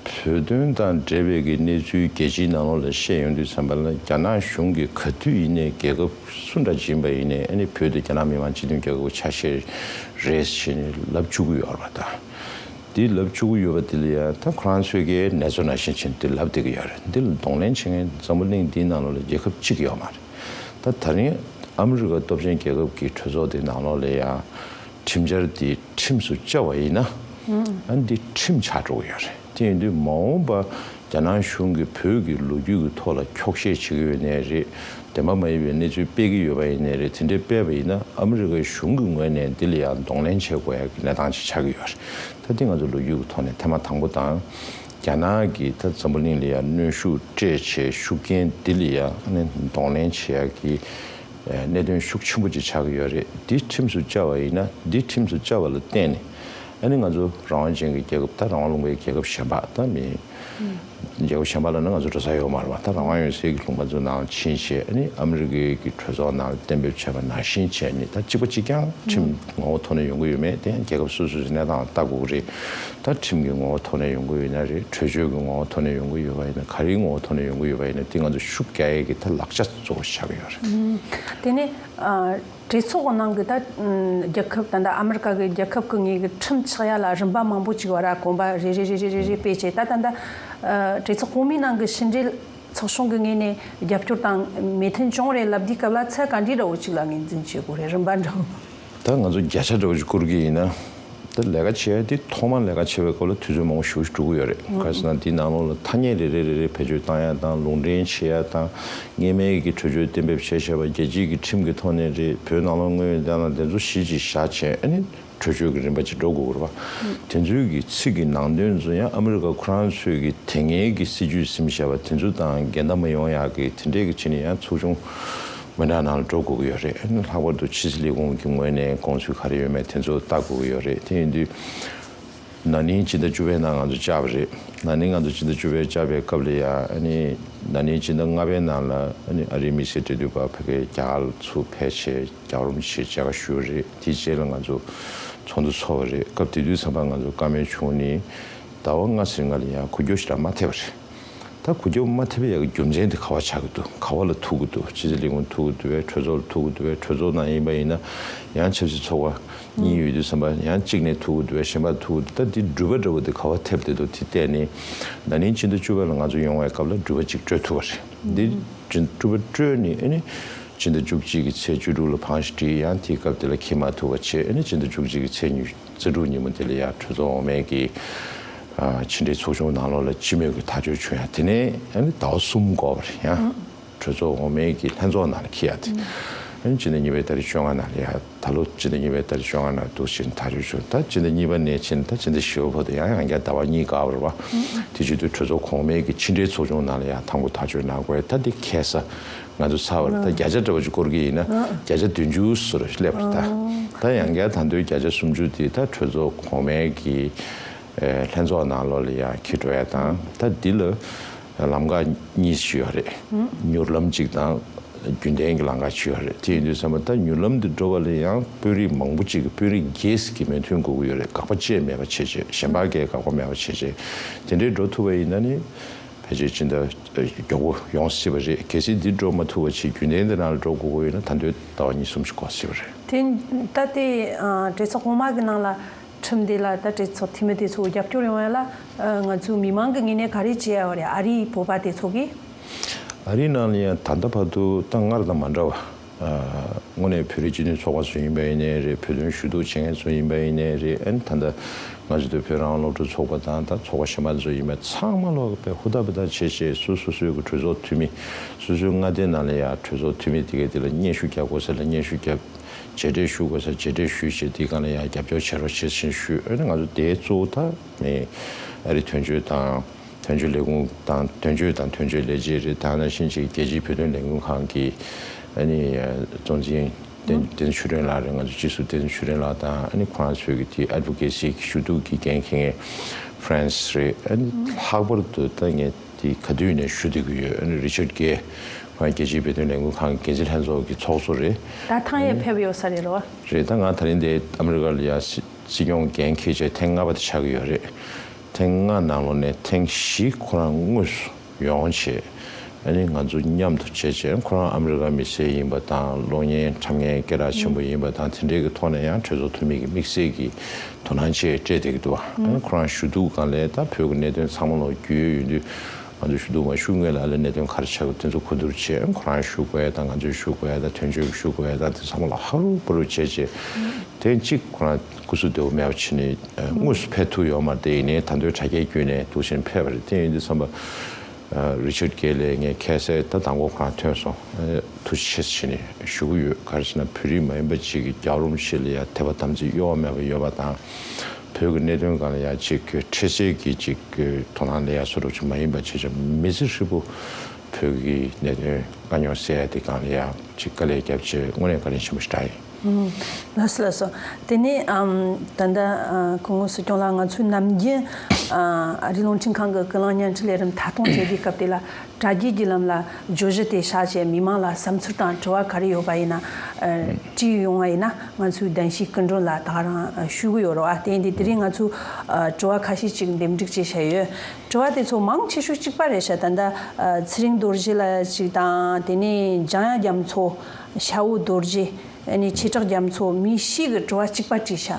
བོད་དོན་དང་འབྲེལ་བའི་གི་གནས་ཚུལ་རྒྱལ་སྤྱིའི་ནང་ལོགས་ལ་བཤད་ཡོང་དུས་ཙམ་པ་ལ། རྒྱ་ནག་གཞུང་གིས་ག་དུས་ཡིན་ནའི་རྒྱལ་ཁབ་སུ་འདྲ་ཅིག་ཡིན་པ་ཡིན་ནའི་ཨ་ནི་བོད་དེ་རྒྱ་ནག་མི་དམངས་སྤྱི་མཐུན་རྒྱལ་ཁབ་ཆ་ཤས་རེད་ཟེར་ནས་ལབ་བཅུག་གི་ཡོད་རེད་པ། ད་འདི་ལབ་བཅུག་གི་ཡོད་པ་དེ་ལ་ཡང་ད་ཁོ་རང་ཚོས་ཀྱི་ནེ་ཙོ་ནང་བཞིན་བྱས་ནས་འདི་ལབ་བསྡད་ཀྱི་ཡོད་རེད། འདི་ལ་གདོང་ལེན་བྱེད་མཁན་འཛམ་བུ་གླིང་འདིའི་ནང་ལོགས་ལ་རྒྱལ་ཁབ་གཅིག་ཡོད་མ་རེད། ད་ད་རིང་ཨ་མི་རི་ཀ་སྟོབས་ཆེན་རྒྱལ་ཁབ་ཀྱི་གྲོས་ཚོགས་འདི་ནང་ལོགས་ལ་ཡང་ཁྲིམས་འཆར་འདི་ཁྲིམས་སུ་བཅའ་བ་ཡིན་ན། ཨ་འདི་ཁྲིམས་ཆགས་འགྲོ་གི་ཡོད་རེད། དེ་ཡིན་དུས་མ་འོངས་པ་རྒྱ་ནག་གཞུང་གིས་བོད་ཀྱི་ལོ་རྒྱུས་ཀྱི་ཐོག་ལ་འཁྱོག་བཤད་བྱེད་ཀྱི་ཡོད་ནའི་རེད། བདེན་པ་མ་ཡིན་པའི་གནས་ཚུལ་སྤེལ་གྱི་ཡོད་པ་ཡིན་ནའི་རེད། དེ་འདྲའི་སྤེལ་བ་ཡིན་ན་ཨ་མི་རི་ཀའི་གཞུང་གི་ངོས་ནས་འདི་ལ་ཡང་གདོང་ལེན་བྱེད་དགོས་ཡ་གི་གནས་སྟངས་ཅིག་ཆགས་ཀྱི་ཡོད་རེད། ད་འདི་ང་ཚོ་ལོ་རྒྱུས་ཀྱི་ཐོག་ནས་ཐེངས་མ་དང་པོ་དང་། རྒྱ་ནག་གིས་ད་འཛམ་བུ་གླིང་ལ་ཡང་གནོན་ཤུགས་སྤྲད་བྱས་ཤུགས་རྐྱེན་འདི་ལ་ཡང་ཨ་ནི་གདོང་ལེན་བྱེད་ཡ་གི་ཨ་གནད་དོན་ཤུགས་ཆེན་པོ་ཅིག་ཆགས་ཀྱི་ཡོད་རེད། འདི་ཁྲིམས་སུ་བཅའ་བ་ཡིན་ན། འདི་ཁྲིམས་སུ་བཅའ་བ་ལ་བརྟེན་ནས་ཨ་ནི་ང་ཚོ་རང་དབང་ཅན་གྱི་རྒྱལ་ཁབ། ད་རང་དབང་ལུང་པའི་རྒྱལ་ཁབ་གཞན་པ། ད་མི་རྒྱལ་ཁབ་གཞན་པ་ལ་ནི་ང་ཚོ་འགྲོ་ས་ཡོད་མ་རེད་པ། ད་རང་དབང་ཡོད་སའི་གི་ལུང་པ་ཚོ་ནང་ཕྱིན་བྱས་ཨ་ནི་ཨ་མི་རི་ཀའི་གི་གྲོས་ཚོགས་ནང་ལ་གཏན་འབེབས་བྱས་པ་ནང་བཞིན་བྱས་ནས། ད་གཅིག་པ་གཅིག་རྐྱང་ཁྲིམས་ངོ་བོ་ཐོག་ནས་ཡོང་གི་ཡོད་མེད་དེ་ཡང་རྒྱལ་ཁབ་སོ་སོ་སོའི་གནས་སྟངས་ལ་ལྟ་དགོས་ཀྱི་རེད། ད་ཁྲིམས་ཀྱི་ངོ་བོ་ཐོག་ནས་ཡོང་གི་ཡོད་ན་རེད། གྲོས་ཆོད་ཀྱི་ངོ་བོ་ཐོག་ནས་ཡོང་གི་ཡོད་པ་ཡིན་ན། ག་རེའི་ངོ་བོ་ཐོག་ནས་ཡོང་གི་ཡོད་པ་ཡིན་ན། དེ་ང་ཚོ་ཤུགས་རྒྱག་ཡས་ཀྱི་ད་ལག་ཆ་གཙོ་བོ་ཆགས་ཀྱི་ཡོད་རེད། དེ་ནས་ཨ་གྲོས་ཚོགས་ནང་གི་ད་ཨམ་རྒྱལ་ཁབ། ད་ལྟ་ཨ་མི་རི་ཀ་གི་རྒྱལ་ཁབ་ཀྱི་ངོས་ཀྱི་ཁྲིམས་ཆགས་ཡ་ལ་རིམ་པ་མང་པོ་ཅིག་བར་གོམ་པ་རེ་རེ་རེ་རེ་རེ་རེ་སྤེལ་བྱས། ད་ད་ལྟ་ཨ་གྲོས་ཚོགས་གོང་མའི་ནང་གི་ཕྱི་འབྲེལ་ཚོགས་ཆུང་གི་ངོས་ནས་རྒྱབ་སྐྱོར་དང་མོས་མཐུན་བྱུང་རེད་ལབ་དུས་སྐབས་ལ་ཚད་ག་འདྲའི་འདྲ་བོ་ཅིག་ལ་ངོས་འཛིན་བྱེད་དགོས་རེད། རིམ་པ་འདྲ་བོ། ད་ང་ཚོ་བརྒྱ་ཆ་འདྲ་བོ་ཞིག་བསྐུར་གྱི་ཡིན་ན། ད་ལས་ཀ་བྱེད་ཡ་དེ་ཐོག་མར་ལས་ཀ་བྱེད་པའི་སྐབས་ལ་དུས་ཚོད་མང་པོ་ཞེ་པོ་ཞིག་འགྲོ་གི་ཡོད་རེད། ག་རེ་ཟེར་ན་དེའི་ནང་ལོགས་ལ་ཐ་སྙད་རེ་རེ་རེ་རེ་བེད་སྤྱོད་བཏང་ཡ་དང་། ལུང་འདྲེན་བྱེད་ཡ་དང་། སྔོན་མའི་གི་གྲོས་ཆོད་གཏན་འབེབས་བྱས་བཞག་པ། རྒྱལ་སྤྱིའི་གི་ཁྲིམས་ཀྱི་ཐོག་ནས་རེད། བོད་ནང་ལོགས་དངོས་ཡོད་བསྡད་ན་དེ་ཚོ་གཞི་ཅིག་བཞག་བྱས་ཨ་ནི་གྲོས་ཆོད་ཀྱི་རིམ་པ་ཅིག་འགྲོ་དགོས་ཀྱི་རེད་པ། དེ་ཚོའི་གི་ཚིག་གི་ནང་དོན་ཚོ་ཡང་ཨ་མི་རི་ཀ་ཁོ་རང་ཚོའི་གི་དེ་སྔའི་གི་སྲིད་ཇུས་ཟིན་བཞག་པ་དེ་ཚོ་དང་འགལ་ཟླ་མ་ཡོང་ཡ་གི་དེ་འདྲའི་གི་བྱས་ནས་ཡང་ཚོགས་ཆུང་ མི་འདྲ་ནང་ལ་འགྲོ་དགོས་ཀྱི་ཡོད་རེད། ཨ་ནི་ལྷག་པར་དུ་ཕྱི་སྲིད་ལས་ཁུངས་ཀྱི་ངོས་ནས་དགོངས་ཚུལ་ག་རེ་ཡོད་མེད་དེ་ཚོ་ལྟ་དགོས་ཀྱི་ཡོད་རེད། དེ་ཡིན་དུས་ན་ནིང་སྤྱི་ཟླ་བཅུ་པའི་ནང་ང་ཚོ་བཅར་བ་རེད། ན་ནིང་ང་ཚོ་སྤྱི་ཟླ་བཅུ་པའི་བཅར་བའི་སྐབས་ལ་ཡང་ཨ་ནི་ན་ནིང་སྤྱི་ཟླ་ལྔ་པའི་ནང་ལ་ཨ་ནི་ཨ་རིའི་དམིགས་བསལ་འབྲེལ་མཐུད་པ་ཕ་གིའི་རྒྱ་གར་ལ་ཚུར་ཕེབས་བྱས་རྒྱལ་བ་རིན་པོ་ཆེ་མཇལ་ཁ་ཞུས་པ་རེད། དེའི་རྗེས་ལ་ང་ཚོ་ཚོགས་འདུ་ཚོགས་པ་རེད། སྐབས་དེ་དུས་ཙམ་པ་ང་ཚོ་བཀའ་མོལ་བྱུང་ནས་ཟླ་བ་ལྔ་ཟིན་སྔ་ལ་ཡང་གོ་སྐབས་ཞིག་ལ་མ་ཐེབས་པ་རེད། ད་གོ་སྐབས་མ་ཐེབས་པའི་ཡག་གི་རྒྱུ་མཚན་དེ་ག་བ་ཆགས་ཀྱི་འདུག་ག་བ་ལ་ཐུག་གི་འདུག་སྤྱི་ཚེ་ལས་ཁུངས་ཐུག་གི་འདུག་བས། གྲོས་ཚོགས་ལ་ཐུག་གི་འདུག་བས། གྲོས་ཚོགས་ནང་ཡིན་པ་ཡིན་ན་ཡང་ཆབ་སྲིད་ཚོགས་པ་གཉིས་ཡོད་དུས་ཙམ་པ་ཡང་གཅིག་ནས་ཐུག་གི་འདུག་བས། གཞན་པ་ཐུག་གི་འདུག་ད་འདི་འགྲུལ་པ་འདྲ་བོ་དེ་ག་བ་ཐེབས་བསྡད་འདུག་དེ་བལྟས་ནས་ན་ནིང་སྤྱི་ཟླ་བཅུ་པ་ལ་ང་ཚོ་ཡོང་བའི་སྐབས་ལ་འགྲུལ་པ་གཅིག་སྤྲོད་ཐུབ་པ་རེད། འདི་འགྲུལ་པ་སྤྲོད་ནས་ཨ་ནི་སྤྱི་ཟླ་བཅུ་གཅིག་གི་ཚེས་བཅུ་དྲུག་ལ་བང་ཞིག་བསྒྲིགས། ཡང་དེའི་སྐབས་དེ་ལ་འཁྱེར་མ་ཐུབ་པ་བྱས། ཨ་ནི་སྤྱི་ཟླ་བཅུ་གཅིག་གི་ཚེས་ཉི་ཤུ་རྩ་དྲུག་ཉིན་མོ་དེ་ལ་ཡང་གྲོས་ཚོགས་འོག་མའི་གི་ཨ་ཕྱི་འབྲེལ་ཚོགས་ཆུང་ནང་ལོགས་ལ་སྤྱི་མོས་ཀྱི་དག་བཅོས་བྱུང་ཡ། དེ་ནས་ཨ་ནི་ཟླ་བ་གསུམ་འགོར་བ་རེད། ཡང་གྲོས་ཚོགས་འོག་མའི་གི་ལྷན་ཚོགས་ནང་ལ་འཁྱེར་ཡ་དེ། ཨ་ནི་སྤྱི་ཟླ་གཉིས་པའི་ཏ་རིག་བཅོ་ལྔ་ནང་ལ་ཡང་ད་ལོ་སྤྱི་ཟླ་གཉིས་པའི་ཏ་རིག་བཅོ་ལྔ་ནང་འདུག་ཕྱིན་དག་བཅོས་བྱུང་། ད་སྤྱི་ཟླ་གཉིས་པ་ནས་ཕྱིན་ད་སྤྱི་ཟླ་བཞི་པ་བར་དུ་ཡང་ཡང་བསྐྱར་ཟླ་བ་གཉིས་འགོར་བ་རེད་བ། དེ་བྱེད་དུས་གྲོས་ཚོགས་གོང་མའི་གི་ཕྱི་འབྲེལ་ཚོགས་ཆུང་ནང་ལ་ཡང་དང་པོ་དག་བཅོས་གནང་དགོས། ད་འདི་ཁ་སང་ང་ཚོ་ཚར་བ་རེད། ད་བརྒྱ་ཆ་འདྲ་བོ་ཅིག་སྐོར་གྱི་ཡིན་ན་བརྒྱ་ཆ་བདུན་ཅུ་སོ་རེ་སླེབས་པ་རེད། ད་ད་ཡང་བསྐྱར་ད་དུང་བརྒྱ་ཆ་སུམ་ཅུ་དེ་ད་གྲོས་ཚོགས་གོང་མའི་གི་ཨེ་ལྷན་ཚོགས་ནང་ལོགས་ལ་ཡང་འཁྱེར་འགྲོ་ཡ་དང་། ད་འདི་ལ་ལམ་ཁ་གཉིས་ཤིག་ཡོད་རེད། མྱུར་ལམ་གཅིག་དང་རྒྱུན་ལྡན་གྱི་ལམ་ཁ་ཅིག་ཡོད་རེད། དེ་ཡིན་དུས་ཙམ་པ་ད་མྱུར་ལམ་འདི་འགྲོ་བ་ལ་ཡང་དཔོན་རིགས་མང་པོ་ཅིག་གི་དཔོན་རིགས་སྒེར་གྱི་མོས་མཐུན་དགོས་ཀྱི་ཡོད་རེད། དགག་པ་བཅས་མེད་པ་བྱས་བྱས། གཞན་པ་གའི་དགག་པ་མེད་པ་བྱས་བྱས། དེ་འདྲའི་འགྲོ་ཐུབ་པ་ཡིན་ན་ནི་ཕལ་ཆེར་ཕྱི་ཟླ་མགྱོགས་པོ་ཡོང་སྲིད་པ་རེད། གལ་སྲིད་འདི་འགྲོ་མ་ཐུབ་པ་བྱས་རྒྱུན་ལྡན་འདི་ནང་ལ་འགྲོ་དགོས་ཀྱི་ཡོད་ན་ད་དུང་ཟླ་བ་གཉིས་གསུམ་ཞིག་འགོར་སྲིད་པ་རེད། དེ་ད་ལྟའི་ཨ་གྲོས་ཚོགས་གོང་མ་གི་ནང་ལ་ཁྲིམས་དེ་ལ་ད་གྲོས་ཚོགས་འཐུས་མི་དེ་ཚོ་རྒྱབ་སྐྱོར་ཡོང་ཡ་ལ་ཨ་ང་ཚོའི་མི་མང་གི་ངོས་ནས་ག་རེ་བྱེད་ཡ་ཡོད་རེད། ཨ་རིའི་བོད་པ་དེ་ཚོ་གིས། ཨ་རིའི་ནང་ལ་ཡང་ད་ལྟ་བར་དུ་ད་སྔར་དང་མ་འདྲ་བ། ཨ་དངོས་གནས་བོད་རིགས་སྤྱི་མཐུན་ཚོགས་པ་ཚོ་ཡིན་པ་ཡིན་ནའི་རེད། བོད་དོན་ཞུ་གཏུག་བྱེད་མཁན་ཚོ་ཡིན་པ་ཡིན་ནའི་རེད། ཨ་ནི་ད་ལྟ་ང་ཚོ་དེ་བོད་རང་དབང་སློབ་ཕྲུག་ཚོགས་པ་དང་ད་ཚོགས་པ་གཞན་པ་ཚོ་ཡིན་པ་ཚང་མ་ལོག་པའི་ཧུར་ཐག་འབད་ཐག་བྱས་བྱས་སོ་སོ་སོའི་གི་གྲོས་ཚོགས་འཐུས་མི་སོ་སོའི་མངའ་སྡེ་ནང་ལ་ཡང་གྲོས་ཚོགས་འཐུས་མི་དེ་གའི་དེ་ལ་སྙན་ཞུ་རྒྱག་དགོས་ས་ལ་སྙན་ཞུ་རྒྱབ། མཇལ་འཕྲད་ཞུ་དགོས་ས་མཇལ་འཕྲད་ཞུས་བྱས་དེའི་སྒང་ལ་ཡང་རྒྱབ་སྐྱོར་བྱེད་རོགས་བྱེད་ཟེར་ཞུས། ཨ་ནི་ང་ཚོ་དེའི་གཙོ་བོ་ད་ནི་ཨ་རི་དོན་གཅོད་དང་། དོན་གཅོད་ལས་ཁུངས་དང་དོན་གཅོད་དང་དོན་གཅོད་ལས་བྱེད་རེད། དེ་ནང་བཞིན་ཅིག་རྒྱལ་སྤྱིའི་བོད་དོན་ལས་འགུལ་ཁང་གི་ཨ་ནི་གཙོ་འཛིན་བསྟན་བསྟན་ཆོས་སྒྲོན་ལགས་རེད། ང་ཚོ་སྤྱི་ཟུར་བསྟན་ཆོས་སྒྲོན་ལགས་དང་ཨ་ནི་ཁོ་རང་ཚོའི་གི་དེ་ཨེ་ཌི་ཝོ་ཀེ་སི་གི་ཞུ་གཏུག་གི་འགན་འཁྱེར་མཁན་ཧྥ་རན་སི་རེད། ཨ་ནི་ལྷག་པར་དུ་ད་ངས་དེ་ག་དུས་ནས་ཞུ་བསྡད་ཀྱི་ཡོད། ཨ་ནི་རི་ཆར་གྷེ་ཁོ་རང་རྒྱལ་སྤྱིའི་བོད་དོན་ལས་འགུལ་ཁང་གི་འགན་འཛིན་ལྷན་ཚོགས་ཀྱི་ཚོགས་གཙོ་རེད། ད་ཐང་ཡས་ཕེབས་ཡོད་ས་རེད་རོ། རེད། ད་ང་ད་རིང་འདི་ཨ་མི་རི་ཀ་ལ་ཡ་སྲིད་སྐྱོང་འགན་འཁྱེར་བྱས་ཐེངས་ལྔ་པ་དེ་ཆགས་ཀྱི་ཡོད་རེད། ཐེངས་ལྔ་ནང་ལོགས་ནས་ཐེངས་བཞི་ཁོ་རང་དངོས་སུ་ཡོང་བྱས། ཨ་ནི་ང་ཚོ་མཉམ་དུ་བྱས་བྱས་ཁོ་རང་ཨ་མི་རི་ཀ་མི་སེར་ཡིན་པ་དང་གློག་བརྙན་འཁྲབ་མཁན་སྐད་གྲགས་ཆེན་པོ་ཡིན་པ་དང་དེ་འདྲའི་གི་ཐོག་ནས་ཡང་གྲོས་ཚོགས་འཐུས་མི་གི་དམིགས་བསལ་གྱི་དོ་སྣང་བཅས་སྤྲད་བསྡད་ཀྱི་འདུག་ཨ་ནི་ཁོ་རང་ཞུ་གཏུག་སྒང་ལ་ད་བོད་ཀྱི་གནད་དོན་ཚང་མ་ལོག་རྒྱུས་ཡོད་ཡོད་དུས་ང་ཚོ་ཞུ་གཏུག་མ་ཞུ་སྔོན་ལ་ཨ་ལ་གནད་དོན་ག་རེ་ཆགས་ཀྱི་དེ་ཚོ་གོ་བསྡུར་བྱས། ཁོ་རང་ཞུ་དགོས་ཡ་དང་ང་ཚོས་ཞུ་དགོས་ཡ་དང་དོན་གཅོད་ཀྱིས་ཞུ་དགོས་ཡ་དང་དེ་ཚང་མ་ལ་ཧ་རུ་པ་རུ་བྱས་བྱས་ཐེངས་གཅིག་ཁོ་རང་སྐུ་གཟུགས་བདེ་པོ་མེད་པ་བྱས་ནས་དངོས་སུ་ཕེབས་ཐུབ་ཡོད་མ་རེད། དེ་ཡིན་ནའི་ད་དུང་དྲ་རྒྱའི་བརྒྱུད་ནས་འདུག་སེ་ཕེབས་པ་རེད། དེ་ཡིན་དུས་ཙམ་པ་རི་ཆར་གྷེ་ལགས་ངས་ཁ་སང་ད་དང་པོ་ཁོ་རང་ཐོན་སོང་། ཐུགས་རྗེ་ཆེ་ཟེར་ནས་ཞུ་གི་ཡོད། ག་རེ་ཟེར་ན་བོད་རིགས་མ་ཡིན་པ་ཅིག་གི་རྒྱལ་བ་རིན་པོ་ཆེ་ལ་ཡ་དད་པ་དམ་ཚིག་གཡོ་བ་མེད་པ་ཡོད་པ་དང་། བོད་ཀྱི་གནད་དོན་སྒང་ལ་ཡ་ཅིག་གི་འཕྲལ་སེལ་གྱི་ཅིག་གི་དོ་སྣང་ལ་ཡ་བཟོ་འདྲ་ཅིག་མ་ཡིན་པ་བྱས་ཙང་མི་ཚེ་ཧྲིལ་པོ་བོད་ཀྱི་གནད་དོན་དཀའ་རྙོག་སེལ་ཡ་དེ་སྒང་ལ་ཡ་ཅིག་དཀའ་ལས་བརྒྱབ་བྱས་དངོས་གནས་བཀའ་དྲིན་ཆེན་པོ་ཞིག་རེད། ལགས་སོ་ལགས་སོ། དེ་ནས་ཨམ་ད་ལྟ་ཨ་སྐུ་ངོ་སྲིད་སྐྱོང་ལགས་ང་ཚོའི་ནམ་རྒྱུན་ཨ་ཨ་རིའི་རླུང་འཕྲིན་ཁང་གི་ཀུན་གླེང་བརྙན་འཕྲིན་ལས་རིམ་མཐའ་སྟོངས་བྱེད་དུས་སྐབས་དེ་ལ་དྲ་རྒྱའི་བརྒྱུད་ལམ་ལ་བརྗོད་གཞི་དེ་བཞག་བྱས་མི་མང་ལ་བསམ་ཚུལ་དང་དྲི་བ་ག་རེ་ཡོད་པ་ཡིན་ན་ཨ་དྲིས་ཡོང་བ་ཡིན་ན་ང་ཚོའི་གདན་ཞུའི་སྐུ་མགྲོན་ལ་ད་ག་རང་ཨ་ཞུ་གི་ཡོད་རེད་བ། དེ་ཡིན་དུས་དེ་རིང་ང་ཚོས་ཨ་དྲི་བ་ཁ་ཤས་ཅིག་འདེམས་སྒྲིག་བྱས་བཞག་ཡོད། དྲི་བ་དེ་ཚོ་མང་ཆེ་ཤོས་གཅིག་པ་རེད་ཤག་ད་ལྟ་ཨ་ཚེ་རིང་རྡོ་རྗེ་ལགས་ཅིག་དང་དེ་ནས་འཇམ་དབྱངས་རྒྱ་མཚོ། ཤ་བོ་རྡོ་རྗེ། ཨ་ནི་ཆེ་བྲག་རྒྱ་མཚོ། མི་བཞི་གི་དྲི་བ་གཅིག་པ་དྲིས་ཤག་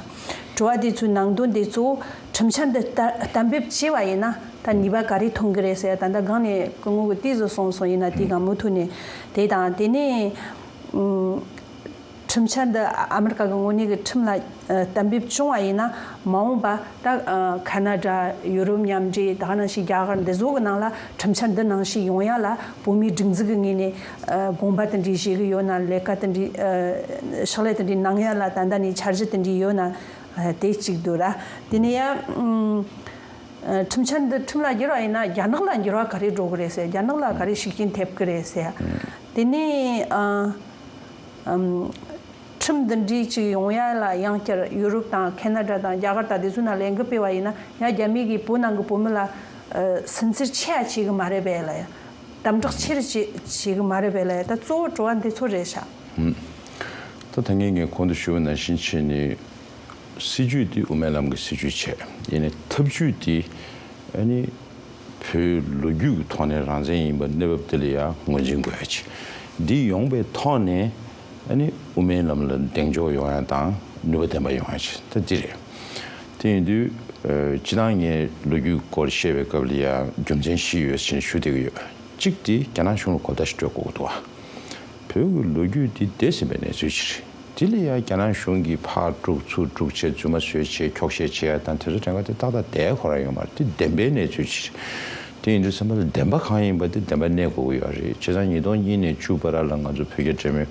དྲི་བ་དེ་ཚོའི་ནང་དོན་དེ་གཙོ་བོ་ཁྲིམས་འཆར་འདི་གཏན་གཏན་འབེབས་བྱས་པ་ཡིན་ན་ད་ནུས་པ་ག་རེ་ཐོན་གི་རེད་ཟེར། ད་ལྟ་སྒང་ནས་སྐུ་ངོ་གིས་ཏོག་ཙམ་གསུངས་སོང་། ཡིན་ན་དེའི་སྒང་མུ་མཐུད་ནས་དེ་དང་དེ་ནས་ཨུམ། ཁྲིམས་འཆར་འདི་ཨ་མི་རི་ཀ་གི་དངོས་གནས་ཀྱི་ཁྲིམས་ལ་ཨ་གཏན་འབེབས་བྱུང་བ་ཡིན་ན་མ་འོངས་པ་ད་ཨ་ཁ་ན་ཌ། ཡུ་རོབ་མཉམ་འབྲེལ། ད་ག་ནང་བཞིན་རྒྱ་གར་འདི་ཚོ་གི་ནང་ལ་ཁྲིམས་འཆར་འདི་ནང་བཞིན་ཡོང་ཡ་ལ་བོད་མིའི་སྒྲིག་འཛུགས་ཀྱི་ངོས་ནས་ཨ་དགོངས་པ་དེ་འདྲའི་བཞེས་གི་ཡོད་ན། ལས་ཀ་དེ་འདྲའི་ཨ་ཕྱག་ལས་དེ་འདྲའི་གནང་ཡ་ལ་ད་ལྟ་ནས་འཆར་གཞི་དེ་འདྲའི་ཡོད་ན་ཨ་དེ་གཅིག་འདུག་ར། དེ་ནས་ཡ་ཨུམ། ཨ་ཁྲིམས་འཆར་འདི་ཁྲིམས་ལ་བསྒྱུར་བ་ཡིན་ན་རྒྱ་ནག་ལ་འགྱུར་བ་ག་རེ་འགྲོ་གི་རེད་ཟེར། རྒྱ་ནག་ལ་ག་རེ་ཤུགས་རྐྱེན་ཐེབས་གི་རེད་ཟེར། དེ་ནས་ཨ་ ཨམ། ཁྲིམས་འདི་འདྲའི་ཅིག་ཡོང་ཡ་ལ་ཡང་བསྐྱར་ཡུ་རོབ་དང་ཁེ་ན་ཌ་དང་རྒྱ་གར་དང་དེ་ཚོ་ནང་ལས་འགུལ་སྤེལ་བ་ཡིན་ན་ཡང་རྒྱ་མི་གི་བོད་ནང་གི་བོད་མི་ལ་ཨ་སུན་གཙེར་ཆེ་ཡ་བྱེད་གི་མ་རེད་པས་ལ་ཡ། དམ་དྲག་ཆེ་རུ་བྱེད་བྱེད་གི་མ་རེད་པས་ལ་ཡ། ད་གཙོ་བོ་དྲི་བ་འདི་ཚོ་རེད་ཤག་ད་ད་ངས་ངས་གོང་དུ་ཞུས་པ་ནང་བཞིན་བྱས་ནས་སྲིད་ཇུས་འདི་དབུ་མའི་ལམ་གྱི་སྲིད་ཇུས་བྱས། ཡིན་ནའི་ཐབས་ཇུས་འདི་ཨ་ནི་བོད་ལོ་རྒྱུས་ཀྱི་ཐོག་ནས་རང་བཙན་ཡིན་པ་གནས་བབ་འདི་ལ་ཡང་ངོས་འཛིན་དགོས་ཡ་ཆེ། འདི་ཡོང་པའི་ཐོག་ནས་ཨ་ནི་དབུ་མའི་ལམ་ལ་གདེང་འཇོག་ཡོང་ཡ་དང་ནུས་པ་ལྡན་པ་ཡོང་ཡ་ཆེ། ད་འདི་རེད། དེ་ཡིན་དུས་ཨ་སྤྱིར་བཏང་ངས་ལོ་རྒྱུས་སྐོར་བཤད་པའི་སྐབས་ལ་ཡང་རྒྱུ་མཚན་བཞི་ཡོད་ཟེར་ནས་ཞུ་བསྡད་ཀྱི་ཡོད། གཅིག་དེ་རྒྱ་ནག་གཞུང་ལ་གོ་བརྡ་ཞིག་སྤྲོད་དགོས་ཀྱི་འདུག་བ། བོད་ཀྱི་ལོ་རྒྱུས་འདི་འདས་ཟིན་པའི་གནས་ཚུལ་ཞིག་རེད། དེ་ལ་ཡང་རྒྱ་ནག་གཞུང་གིས་ཕར་དཀྲུག་ཚུར་དཀྲུག་བྱས། རྫུན་མ་བཟོས་བྱས། འཁྱོག་བཤད་བྱས་ཡ་དང་དེ་ཚོ་དྲན་ག་དེ་ཏག་ཏག་བསྡད་ཁོ་རང་ཡོད་མ་རེད། དེ་བདེན་པའི་གནས་ཚུལ་ཞིག་རེད། དེ་ཡིན་དུས་ཙམ་པ་ལ་བདེན་པ་གང་ཡིན་པ་དེ་བདེན་པ་གནས་དགོས་ཀྱི་ཡོད་རེད། བྱས་ཙང་ཉིས་སྟོང་གཉིས་ནས་བཅུ་བར་ལ་ང་ཚོ་བོད་རྒྱ་འབྲེལ་མོལ་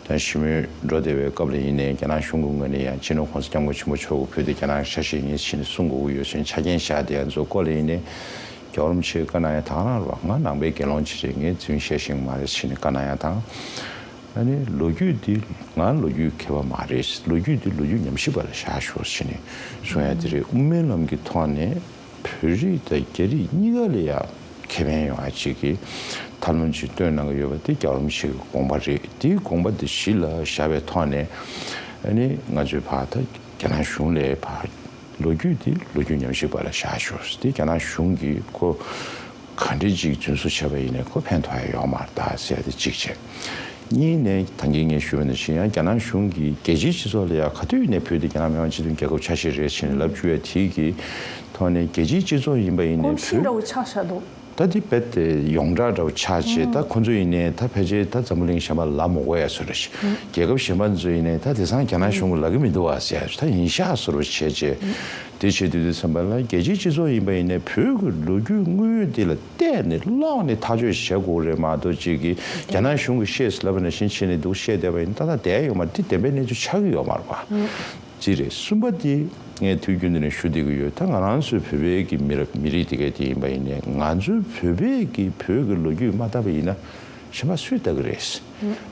དང་ཞི་མོལ་འགྲོ་བསྡད་པའི་སྐབས་ལ་ཡིན་ནའི་རྒྱ་ནག་གཞུང་གི་ངོས་ནས་ཡང་སྤྱི་ནོར་༸གོང་ས་༸སྐྱབས་མགོན་ཆེན་པོ་མཆོག་གིས་བོད་དེ་རྒྱ་ནག་གི་ཆ་ཤས་ཡིན་ཟེར་ནས་གསུང་དགོས་ཀྱི་ཡོད་ཟེར་ནས་ཆ་རྐྱེན་བཞག་དེ་ཡང་ཚོ་སྐོར་ལ་ཡིན་ནའི་རྒྱལ་བ་རིན་པོ་ཆེའི་བཀའ་གནང་ཡ་ད་ག་རང་རེད་བ། ང་ནང་པའི་དགེ་སློང་ཅིག་རེད། ངས་རྫུན་བཤད་ཤེས་ཀྱི་མ་རེད་ཟེར་ནས་བཀའ་གནང་ཡ་དང་། ཨ་ནི་ལོ་རྒྱུས་འདི་ང་ལོ་རྒྱུས་མཁས་པ་མ་རེད། ལོ་རྒྱུས་འདི་ལོ་རྒྱུས་ཉམས་ཞིབ་པ་ལ་བཞག་ཤོག་ཟེར་ནས་གསུང་ཡ་དེ་རེད། དབུ་མའི་ལམ་གྱི་ཐོག་ནས་བོད་རིགས་དང་རྒྱ་རིགས་གཉིས་ཀ་ལ་ཡ་ཁེ་ཕན་ཡོང་ཡ་ཅིག་གི་ཐབས་ལམ་ཅིག་སྟོན་གནང་གི་ཡོད་པ་དེ་རྒྱལ་བ་རིན་པོ་ཆེ་གི་དགོངས་པ་རེད། དེའི་དགོངས་པ་དེ་གཞི་ལ་བཞག་པའི་ཐོག་ནས་ཨ་ནི་ང་ཚོའི་ཕར་ད་རྒྱ་ནག་གཞུང་ལ་ཕར་ལོ་རྒྱུས་དེ་ལོ་རྒྱུས་ཉམས་ཞིབ་པ་ལ་བཞག་ཤོག་དེ་རྒྱ་ནག་གཞུང་གིས་ཁོ་ག་འདྲ་ཅིག་རྫུན་བཟོ་བྱས་པ་ཡིན་ནའི་ཁོ་ཕན་ཐོགས་ཡ་ཡོད་མ་རེད་ད་ཟེར་ཡ་དེ་གཅིག་བྱས། གཉིས་ནས་ད་གིན་ངས་ཞུས་པ་ནང་བཞིན་ཡང་རྒྱ་ནག་གཞུང་གིས་རྒྱལ་སྤྱིའི་སྤྱི་ཚོགས་ལ་ཡང་ག་དུས་ནས་བོད་དེ་རྒྱ་ནག་མི་དབང་སྤྱི་མཐུན་རྒྱལ་ཁབ་ཆ་ཤས་རེད་ཟེར་ནས་ལབ་བཅུག་ཡ་དེ་གི་ཐོག་ནས་རྒྱལ་སྤྱིའི་སྤྱི་ཚོགས་ཡིན་པ་ཡིན་ནའི་གོམས་གཤིས་བོད་འདྲ་བོ་ཆགས་བཞག་འདུག་ད་འདི་རྦད་དེ་ཡོངས་གྲགས་འདྲ་བོ་ཆགས་བྱས། ད་ཁོ་ཚོ་ཡིན་ནའི་ད་ཕལ་ཆེར་ད་འཛམ་བུ་གླིང་གཞན་པ་ལ་ལབ་མི་དགོས་ཡ་བཟོ་འདྲ་ཞིག་རྒྱལ་ཁབ་གཞན་པ་ཚོ་ཡིན་ནའི་ད་དེང་སང་རྒྱ་ནག་གཞུང་གིས་ལབ་ཀྱི་མི་འདུག་བ་ཟེར་ཡ་ད་ཡིན་ཤག་བཟོ་འདྲ་བྱས་བྱས། དེ་བྱེད་དུས་དུས་ཙམ་པ་ལ་རྒྱལ་སྤྱིའི་སྤྱི་ཚོགས་ཡིན་པ་ཡིན་ནའི་བོད་ཀྱི་ལོ་རྒྱུས་དངོས་ཡོད་འདི་ལ་བལྟས་ནས་ཀློག་ནས་ཐག་གཅོད་བྱེད་དགོས་རེད་མ་གཏོགས་ཅིག་གིས་རྒྱ་ནག་གཞུང་གིས་ཤེས་ལབ་པ་ནང་བཞིན་བྱས་ནས་འདུག་བཤད་བསྡད་པ་ཡིན་ན་ཏག་ཏག་བསྡད་ཡོད་མ་རེད། འདི་བདེན་པའི་གནས་ཚུལ་ཆགས་ཀྱི་ཡོད་མ་རེད་པ། གཅིག་རེད། གསུམ་པ་དེ་ངས་དུས་རྒྱུན་དུ་ནས་ཞུ་བསྡད་ཀྱི་ཡོད། ད་ང་རང་ཚོའི་བོད་པའི་གི་མི་རབས་མི་རིགས་དེ་གའི་དེ་ཡིན་པ་ཡིན་ནའི་ང་ཚོའི་བོད་པའི་གི་བོད་ཀྱི་ལོ་རྒྱུས་མ་བལྟ་བ་ཡིན་ན་གཞན་པ་སུས་བལྟ་གི་རེད།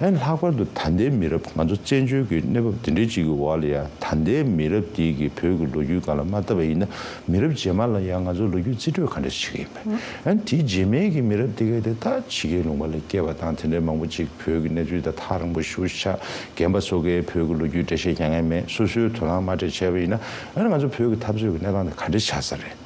ཨན་ལྷག་པར་དུ་ད་ལྟའི་མི་རབས་ང་ཚོ་བཙན་བྱོལ་གྱི་གནས་བབ་འདི་འདྲའི་ཅིག་གི་འོག་ལ་ཡང་ད་ལྟའི་མི་རབས་འདི་གི་བོད་ཀྱི་ལོ་རྒྱུས་སྒང་ལ་མ་བལྟ་བ་ཡིན་ན་མི་རབས་རྗེས་མ་ལ་ཡང་ང་ཚོ་ལོ་རྒྱུས་རྩིས་སྤྲོད་ག་འདྲ་བྱེད་ཀྱི་ཡིན་པ། ཨན་དེའི་རྗེས་མའི་གི་མི་རབས་འདི་གའི་དེ་ད་ཕྱི་རྒྱལ་ལུང་པ་ལ་སྐྱེས་པ་དང་དེ་འདྲའི་མང་པོ་ཅིག་བོད་ཀྱི་གནས་ཚུལ་དང་ཐག་རིང་པོ་ཞེ་པོ་ཆགས། རྒན་པ་ཚོ་གིས་བོད་ཀྱི་ལོ་རྒྱུས་འགྲེལ་བཤད་རྒྱག་མཁན་མེད། སོ་སོའི་དོ་སྣང་མ་སྤྲད་བྱས་པ་ཡིན་ན་ཨ་ནི་ང་ཚོ་བོད་ཀྱི་འཐབ་རྩོད་ཀྱི་གནས་སྟངས་དེ་ག་འདྲ་ཆགས་ས་རེད།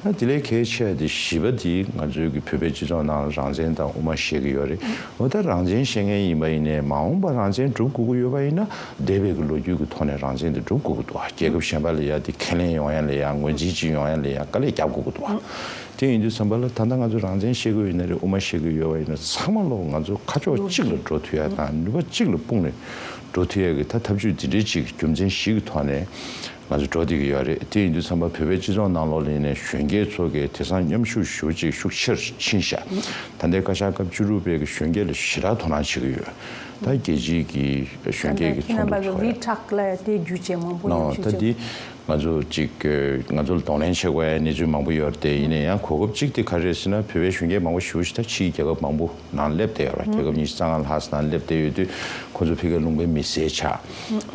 ད་དེ་ལས་གལ་ཆེ་བ་དེ་བཞི་པ་དེ་ང་ཚོའི་གི་བོད་པའི་སྤྱི་ཚོགས་ནང་ལ་རང་བཙན་དང་དབུ་མ་བཤད་ཀྱི་ཡོད་རེད། འོ་ད་རང་བཙན་བཤད་མཁན་ཡིན་པ་ཡིན་ནའི་མ་འོངས་པ་རང་བཙན་སྒྲུབ་དགོས་ཀྱི་ཡོད་པ་ཡིན་ན་འདས་པའི་གི་ལོ་རྒྱུས་ཀྱི་ཐོག་ནས་རང་བཙན་དེ་སྒྲུབ་དགོས་ཀྱི་འདུག་རྒྱལ་ཁབ་གཞན་པ་ལ་ཡ་དེ་ཁས་ལེན་ཡོང་ཡ་ལ་ཡ་ངོས་འཛིན་བྱེད་ཡོང་ཡ་ལ་ཡ་དཀའ་ལས་རྒྱབ་དགོས་ཀྱི་འདུག་དེ་ཡིན་དུས་ཙམ་པ་ལ་ད་ལྟ་ང་ཚོ་རང་བཙན་བཤད་ཀྱི་ཡོད་ན་རེད། དབུ་མ་བཤད་ཀྱི་ཡོད་པ་ཡིན་ན་ཚང་མ་ལོག་ང་ཚོ་ཁ་ཕྱོགས་གཅིག་ལ་འགྲོ་ཐུབ་ཡ་དང་ནུས་པ་གཅིག་ལ་སྤུངས་ནས་འགྲོ་ཐུབ་ཡ་གི་ད་ཐབས་ཇུས་འདི་འདྲའི་ཅིག་རྒྱུ་མཚན་བཞི་གི་ཐོག་ནས་ང་ཚོ་འགྲོ་བསྡད་ཀྱི་ཡོད་རེད། དེ་ཡིན་དུས་ཙམ་པ་བོད་པའི་སྤྱི་ཚོགས་ནང་ལོགས་ལ་ཡིན་ནའི་གཞོན་སྐྱེས་ཚོ་གིས་དེང་སང་མཉམ་ཞུགས་ཞེ་པོ་ཅིག་ཤུགས་ཆེར་ཕྱིན་ཤག་ད་ལྟའི་བཀའ་ཤག་སྐབས་བཅུ་དྲུག་པའི་གི་གཞོན་སྐྱེས་ལ་ཞེ་དྲག་དོ་སྣང་བྱེད་ཀྱི་ཡོད། ད་རྒྱལ་སྤྱིའི་གི་གཞོན་སྐྱེས་ཀྱི་ཚོགས་འདུ་ཚོགས་ཡ། ད་ལྟ་དེ་རྒྱུ་ཆ་མང་པོ་ཡོད་ཤག་ད་འདི་ང་ཚོ་ཅིག་ང་ཚོ་ལ་གདོང་ལེན་བྱེད་དགོས་ཡ་གནས་ཚུལ་མང་པོ་ཡོད་རེད་དེ། ཡིན་ན་ཡང་གོ་སྐབས་གཅིག་དེ་ག་རེ་རེད་ཟེར་ན་བོད་པའི་གཞོན་སྐྱེས་མང་པོ་ཞེ་པོ་ཞིག་ད་ཕྱིའི་རྒྱལ་ཁབ་མང་པོ་ནང་སླེབས་བསྡད་ཡོད་རེད། རྒྱལ་ཁབ་ཉི་ཤུ་རྩ་ལྔ་ལྷག་ཙམ་ནང་སླེབས་བསྡད་ཡོད་དུས་ཁོ་ཚོ་ཕ་གིའི་ལུང་པའི་མི་སེར་ཆགས།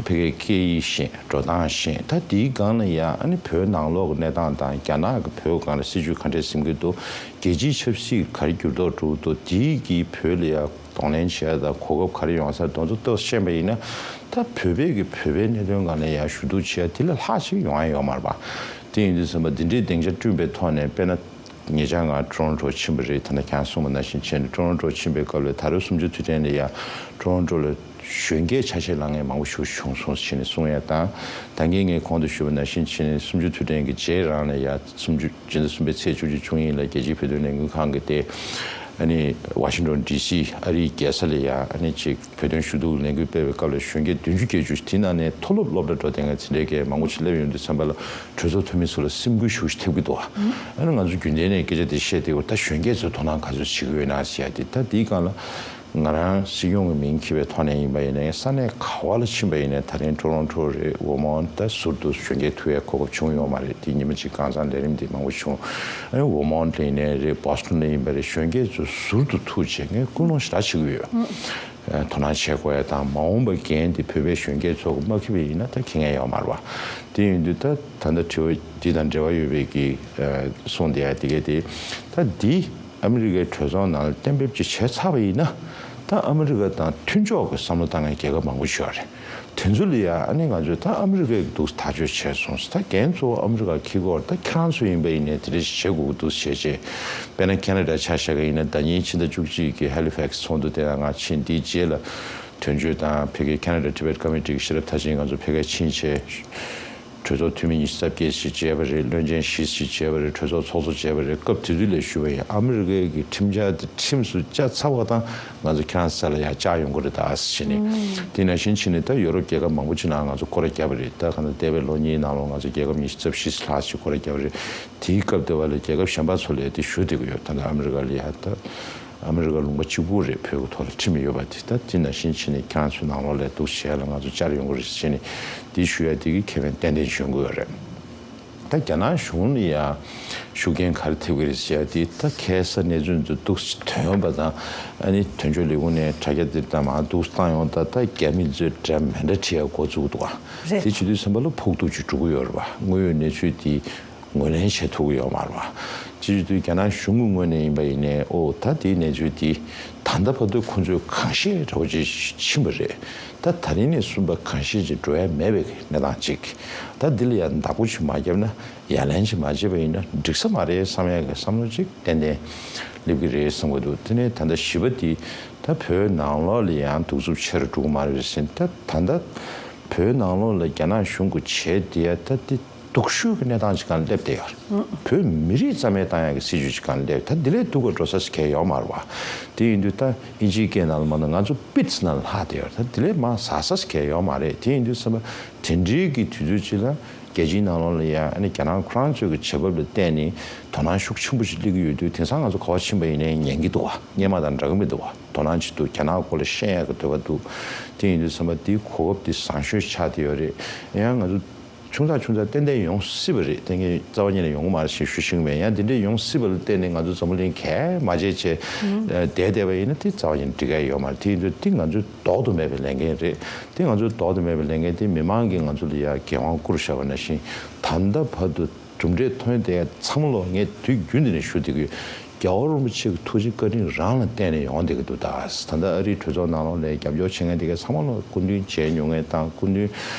ཕ་གིའི་སྐད་ཡིག་ཤེས། འགྲོ་སྟངས་ཤེས། ད་དེའི་སྒང་ལ་ཡ་ཨ་ནི་བོད་ནང་ལོགས་ཀྱི་གནས་སྟངས་དང་རྒྱ་ནག་གི་བོད་སྒང་ལ་སྲིད་བྱུས་ག་འདྲས་ཟིན་གྱི་འདུག་རྒྱལ་སྤྱིའི་ཆབ་སྲིད་ག་རེ་འགྱུར་ལྡོག་འགྲོ་གི་འདུག་དེའི་གི་བོད་ལ་ཡ་གདོང་ལེན་བྱེད་ཡ་དང་གོ་སྐབས་ག་རེ་ཡོང་ས་དེ་ཚོ་ཏོག་ཤེས་པ་ཡིན་ན་ད་བོད་པའི་གི་བོད་པའི་གནད་དོན་སྒང་ལ་ཡ་ཞུ་གཏུག་བྱེད་ཡ་དེ་ལས་ལྷག་ཅིག་ཡོང་ཡ་ཡོད་མ་རེད་པ། དེ་ཡིན་དུས་ཙམ་པ་འདི་འདྲའི་སྡིངས་ཆ་བསྐྲུན་པའི་ཐོག་ནས་དཔེར་ན། ཉེ་ཆར་ང་ཊོ་རོན་ཊོ་ཕྱིན་པ་རེད། ད་ནི་ཁྱེད་རང་གསུངས་པ་ནང་བཞིན་བྱས་ནས་ཊོ་རོན་ཊོ་ཕྱིན་པའི་སྐབས་ལ་ད་རེས་གསུམ་བཅུ་དུས་དྲན་ལ་ཡ་ཊོ་རོན་ཊོ་ལ་གཞོན་སྐྱེས་ཆ་ཤས་ལངས་མཁན་མང་པོ་ཞིག་བྱུང་སོང་ཟེར་ནས་གསུང་ཡ་དང་། ད་གིན་ངས་གོང་དུ་ཞུས་པ་ནང་བཞིན་བྱས་ནས་གསུམ་བཅུ་དུས་དྲན་གྱི་རྗེས་རང་ལ་ཡ་གསུམ་བཅུ་སྤྱི་ཟླ་གསུམ་པའི་ཚེས་བཅུ་གཅིག་བཅུ་གཉིས་ལ་རྒྱལ་སྤྱིའི་བོད་དོན་ལས་འགུལ་ཁང་གི་དེ་ཨ་ནི་ཝ་ཤིང་ཊོན་ཌི་སི་ཨ་རིའི་རྒྱལ་ས་ལ་ཡ་ཨ་ནི་ཅིག་བོད་དོན་ཞུ་གཏུག་ལས་འགུལ་སྤེལ་བའི་སྐབས་ལ་གཞོན་སྐྱེས་བདུན་ཅུ་བརྒྱད་ཅུ་དེ་ནང་ནས་མཐོ་སློབ་སློབ་གྲྭ་འགྲོ་བསྡད་མཁན་དེ་འདྲའི་སྐད་མང་པོ་ཞིག་སླེབས་ཡོང་དུས་ཙམ་པ་ལ་གྲོས་ཚོགས་འཐུས་མི་ཚོ་ལ་སེམས་འགུལ་ཞེ་པོ་ཞིག་ཐེབས་ཀྱི་འདུག་ཨ་ནི་ང་ཚོ་རྒྱུན་ལྡན་ནས་སྐད་ཆ་དེ་བཤད་བསྡད་ཡོད། ད་གཞོན་སྐྱེས་ཚོས་དོ་སྣང་ག་ཚོད་བྱེད་ཀྱི་ཡོད་ན་ཟེར་ཡ་དེ། ད་དེའི་སྒང་ལ་ང་རང་སྲིད་སྐྱོང་གི་མིང་འཁྱེར་བའི་ཐོག་ནས་ཡིན་པ་ཡིན་ནའི་ས་གནས་ག་བ་ལ་ཕྱིན་པ་ཡིན་ནའི་ད་རིང་ཊོ་རོན་ཊོ་རེད། ཝར་མོན་ཊ་ཟུར་དུ་གཞོན་སྐྱེས་ཐུག་ཡའི་གོ་སྐབས་བྱུང་ཡོད་མ་རེད། དེ་ཉི་མ་གཅིག་གང་ཚང་ལས་རིམ་དེ་མང་པོ་བྱུང་། ཨ་ནི་ཝར་མོན་ཊ་ལ་ཡིན་ནའི་རེད། བྷོ་སི་ཊོན་ལ་ཡིན་པ་རེད། གཞོན་སྐྱེས་ཚོ་ཟུར་དུ་ཐུག་བྱས་ངས་སྐུལ་སློང་ཞེ་དྲག་བྱེད་ཀྱི་ཡོད། དོ་སྣང་བྱེད་དགོས་ཡ་དང་། མ་འོངས་པ་འགན་དེ་བོད་པའི་གཞོན་སྐྱེས་ཚོ་གི་མ་འཁྱེར་བ་ཡིན་ན་ད་འཁྱེར་མཁན་ཡོད་མ་རེད་བ། དེ་ཡིན་དུས་ད་ད་ལྟ་དྲི་བ་འདི་དང་འབྲེལ་བ་ཡོད་པའི་གི་གསུངས་བསྡད་ཡ་དེ་ག་དེ། ད་འདི་ཨ་མི་རི་ཀའི་གྲོས་ཚོགས་ནང་ལ་གཏན་འབེབས་ཅིག་བྱས་ཚར་བ་ཡིན་ན། ད་ཨ་མི་རི་ཀ་དང་མཐུན་ཕྱོགས་ཀྱི་བསམ་བློ་བཏང་མཁན་རྒྱལ་ཁབ་མང་པོ་ཞིག་ཡོད་རེད། དེ་ཚོ་ལ་ཡ་ཨ་ནི་ང་ཚོས་ད་ཨ་མི་རི་ཀའི་འདུག་ཐག་གཅོད་བྱས་སོང་ཟེར། ད་འགན་གཙོ་བོ་ཨ་མི་རི་ཀ་འཁྱེར་དགོས་རེད། ད་ཁྱེད་རང་ཚོ་ཡིན་པ་ཡིན་ནའི་དེ་འདྲ་ཞིག་བྱེད་དགོས་ཀྱི་འདུག་བྱས་བྱས། དཔེར་ན་ཁེ་ན་ཌ་ཆ་བཞག་གི་ཡིན་ན། ཟླ་ཉིན་ཕྱི་ཟླ་བཅུ་གཅིག་གི་ཧེ་ལི་ཕེག་སི་ཚོགས་འདུ་དེ་ལ་ང་ཕྱིན། དེའི་རྗེས་ལ་དོན་གཅོད་དང་ཕ་གིའི་ཁེ་ན་ཌ་ཊི་བེཊ་ཀོ་མི་ཊི་གི་ཤེས་རབ་མཐར་ཕྱིན་ང་ཚོ་ཕ་གིར་ཕྱིན་བྱས། གྲོས་ཚོགས་འཐུས་མི་ཉི་ཤུ་རྩ་བརྒྱད་ཞིག་བྱས་པ་རེད། བློན་ཆེན་བཞི་ཞིག་བྱས་པ་རེད། གྲོས་ཚོགས་ཚོགས་གཙོ་བྱས་པ་རེད། སྐབས་དེ་དུས་ལ་ཞུས་པ་ཡིན། ཨ་མི་རི་ཀའི་གི་ཁྲིམས་འཆར་དེ་ཁྲིམས་སུ་བཅའ་ཚར་བ་དང་ང་ཚོ་ཁྱེད་རང་ས་ལ་ཡར་བཅར་ཡོང་གི་རེད་ད་ཟེར་ནས། དེ་ནང་བཞིན་བྱས་ནས་ད་ཡོ་རོབ་རྒྱལ་ཁབ་མང་པོ་ཅིག་ནང་ང་ཚོ་སྐོར་ར་བརྒྱབ་པ་རེད། ད་གང་ལྟར་འདས་པའི་ལོ་གཉིས་ནང་ལོགས་ང་ཚོ་རྒྱལ་ཁབ་ཉི་ཤུ་རྩ་བཞི་ལྷག་ཅིག་སྐོར་ར་བརྒྱབ་པ་རེད། དེའི་སྐབས་དེ་བ་ལ་རྒྱལ་ཁབ་གཞན་པ་ཚོ་ལ་དེ་ཞུ་བསྡད་ཀྱི་ཡོད། ད་ལྟ་ཨ་མི་རི་ཀ་ལ་ཡ་ད། ཨ་མི་རི་ཀ་ལུང་པ་གཅིག་པུ་རེད། བོད་ཀྱི་ཐོག་ལ་ཁྲིམས་ཡོད་པ་དེ། ད་དེ་ནང་བཞིན་བྱས་ནས་ཁྱེད་རང་ཚོའི་ནང་ལོགས་ལ་འདུག་བྱས་ལ་ང་ཚོ་བཅར་ཡོང་གི་རེད་ཟེར་ནས་དེ་ཞུ་ཡ་དེ་གི་ཁེ་ཕན་ཏན་ཏན་འཇོན་གི་ཡོད་རེད། ད་རྒྱ་ནག་གཞུང་ལ་ཡ་ཤུགས་རྐྱེན་ག་རེ་ཐེབས་ཀྱི་རེད་ཟེར་ཡ་དེ། ད་ཁ་སང་གནས་ཚུལ་ཚོ་འདུག་ཐོན་པ་དང་། ཨ་ནི་དོན་གཅོད་ལས་ཁུངས་ནས་དྲ་རྒྱ་དེ་ད་མར་འདུག་བཏང་ཡོང་། ད་ད་རྒྱ་མི་ཚོས་འདྲ་མི་འདྲ་བྲིས་ཡ་འགོ་བཙུགས་འདུག་ག་རེད། དེ་བྱེད་དུས་ཙམ་པ་ལ་ཕོག་ཐུག་ཅིག་འགྲོ་གི་ཡོད་རེད་བ། དངོས་ཡོད་གནས་ཚུལ་དེ་ངོས་ལེན་བྱེད་ཐུབ་ཀྱི་ཡོད་མ་རེད་བ། སྤྱི་ཡོངས་དུ་རྒྱ་ནག་གཞུང་གི་ངོས་ནས་ཡིན་པ་ཡིན་ནའི། ཨོ་ད་དེའི་གནས་ཚུལ་འདི་ད་ལྟ་བར་དུ་ཁོང་ཚོས་གང་ཤེས་འདྲ་བོ་ཅིག་ཕྱིན་པ་རེད། ད་ད་རིང་ནས་གསུམ་པ་གང་ཤེས་ཅིག་འགྲོ་ཡ་མེད་པའི་གནས་སྟངས་ཅིག་ད་འདི་ལ་ཡང་བདག་པོ་ཅིག་མ་བརྒྱབ་ན། ཡ་ལན་ཅིག་མ་བྱས་པ་ཡིན་ན་འགྲིག་ས་མ་རེད་བསམ་ཡ་གི་བསམ་བློ་ཅིག་ཏན་ཏན་སླེབས་ཀྱི་རེད་བསམ་གྱི་འདུག་དེ་ནས་ད་ལྟ་བཞི་པ་འདི་ད་བོད་ནང་ལོགས་ལ་ཡང་གདུག་རྩུབ་ཆེ་རུ་འགྲོ་གི་མ་རེད་ཟེར། ད་ད་ལྟ་བོད་ནང་ལོགས་ལ་རྒྱ་ནག་གཞུང་གིས་བྱས་བསྡད་ཡ་ད་དེ། སྡུག་ཤོས་ཀྱི་གནས་སྟངས་ཅིག་སྒང་སླེབས་བསྡད་ཡོད་རེད། བོད་མི་རིགས་རྩ་མེད་བཏང་ཡག་གི་སྲིད་ཇུས་ཅིག་སྒང་སླེབས། ད་འདི་ལས་སྡུག་ག་འགྲོ་ས་ཞིག་གང་ཡང་ཡོད་མ་རེད་བ། དེ་ཡིན་དུས་ད་ཨིན་ཇིའི་སྐད་ནང་ལ་མ་ནོར་ང་ཚོ་པིཊ་ནང་ལྷག་བསྡད་ཡོད་རེད། ད་འདི་ལས་མར་ཟག་ས་ཞིག་གང་ཡང་ཡོད་མ་རེད། དེ་ཡིན་དུས་ཙམ་པ་དེ་འདྲའི་གི་དུས་ཚོད་ཅིག་ལ་རྒྱལ་སྤྱིའི་ནང་ལོགས་ལ་ཡ་ཨ་ནི་རྒྱ་ནག་ཁོ་རང་ཚོའི་གི་བྱེད་བབ་ལ་བལྟས་ནས་དོ་སྣང་ཤུགས་ཆེན་པོ་ཞིག་སླེབས་ཀྱི་ཡོད་དུས། དེང་སང་ང་ཚོ་ག་པར་ཕྱིན་པ་ཡིན་ནའི་ཉན་གྱི་འདུག་བ། སྔོན་མ་དང་འདྲ་གི་མི་འདུག་བ། དོ་སྣང་ཅིག་འདུག་རྒྱ་ནག་སྐོར་ལ་ཤེས་ཡག་གི་འདོད་པ་འདུག་དེ་ཡིན་དུས་ཙམ་པ་འདིའི་གོ་སྐབས་འདི་བཟང་ཤོས་ཆགས་བསྡད་ཡོད་རེད། ཡང་ང་ཚོ། ཆུང་ཙག་ཆུང་ཙག་ཏན་ཏན་ཡོང་སྲིད་པ་རེད། ཏན་ཏན་རྩ་བ་ཉིད་ནས་ཡོང་གི་མ་རེད་ཞེས་ཞུ་ཤེས་ཀྱི་མེད། ཡང་དེ་འདྲས་ཡོང་སྲིད་པ་ལ་བརྟེན་ནས་ང་ཚོ་འཛམ་བུ་གླིང་གས་མ་བརྗེད་བྱས་བསྡད་བསྡད་པ་ཡིན་ན་དེ་རྩ་བ་ཉིད་ནས་འགྲིག་གི་ཡོད་མ་རེད། དེ་ཡིན་དུས་དེ་ང་ཚོའི་ལྡོག་ཏུ་མེད་པའི་ལས་འགན་རེད། དེ་ང་ཚོའི་ལྡོག་ཏུ་མེད་པའི་ལས་འགན་དེ་མི་མང་གིས་ང་ཚོ་ལ་ཡ་འགན་དབང་བསྐུར་བཞག་པ་ནང་བཞིན། ད་ལྟ་བར་དུ་གྲུབ་འབྲས་ཐོན་བསྡད་ཚང་མ་ལོ་ངས་དུས་རྒྱུན་དུ་ནས་ཞུ་བསྡད་ཀྱི་ཡོད། རྒྱལ་བ་རིན་པོ་ཆེ་གི་ཐུགས་རྗེ་བཀའ་དྲིན་རང་ལ་བརྟེན་ནས་ཡོང་བསྡད་ཀྱི་འདུག་ད་ད་ལྟ་ཨ་རིའི་གྲོས་ཚོགས་ནང་ལོགས་ལ་རྒྱབ་སྐྱོར་བྱེད་མཁན་དེ་གའི་ཚང་མ་ལ་སྐུ་མདུན་མཇལ་མྱོང་མཁན་དང་། སྐུ་མདུན་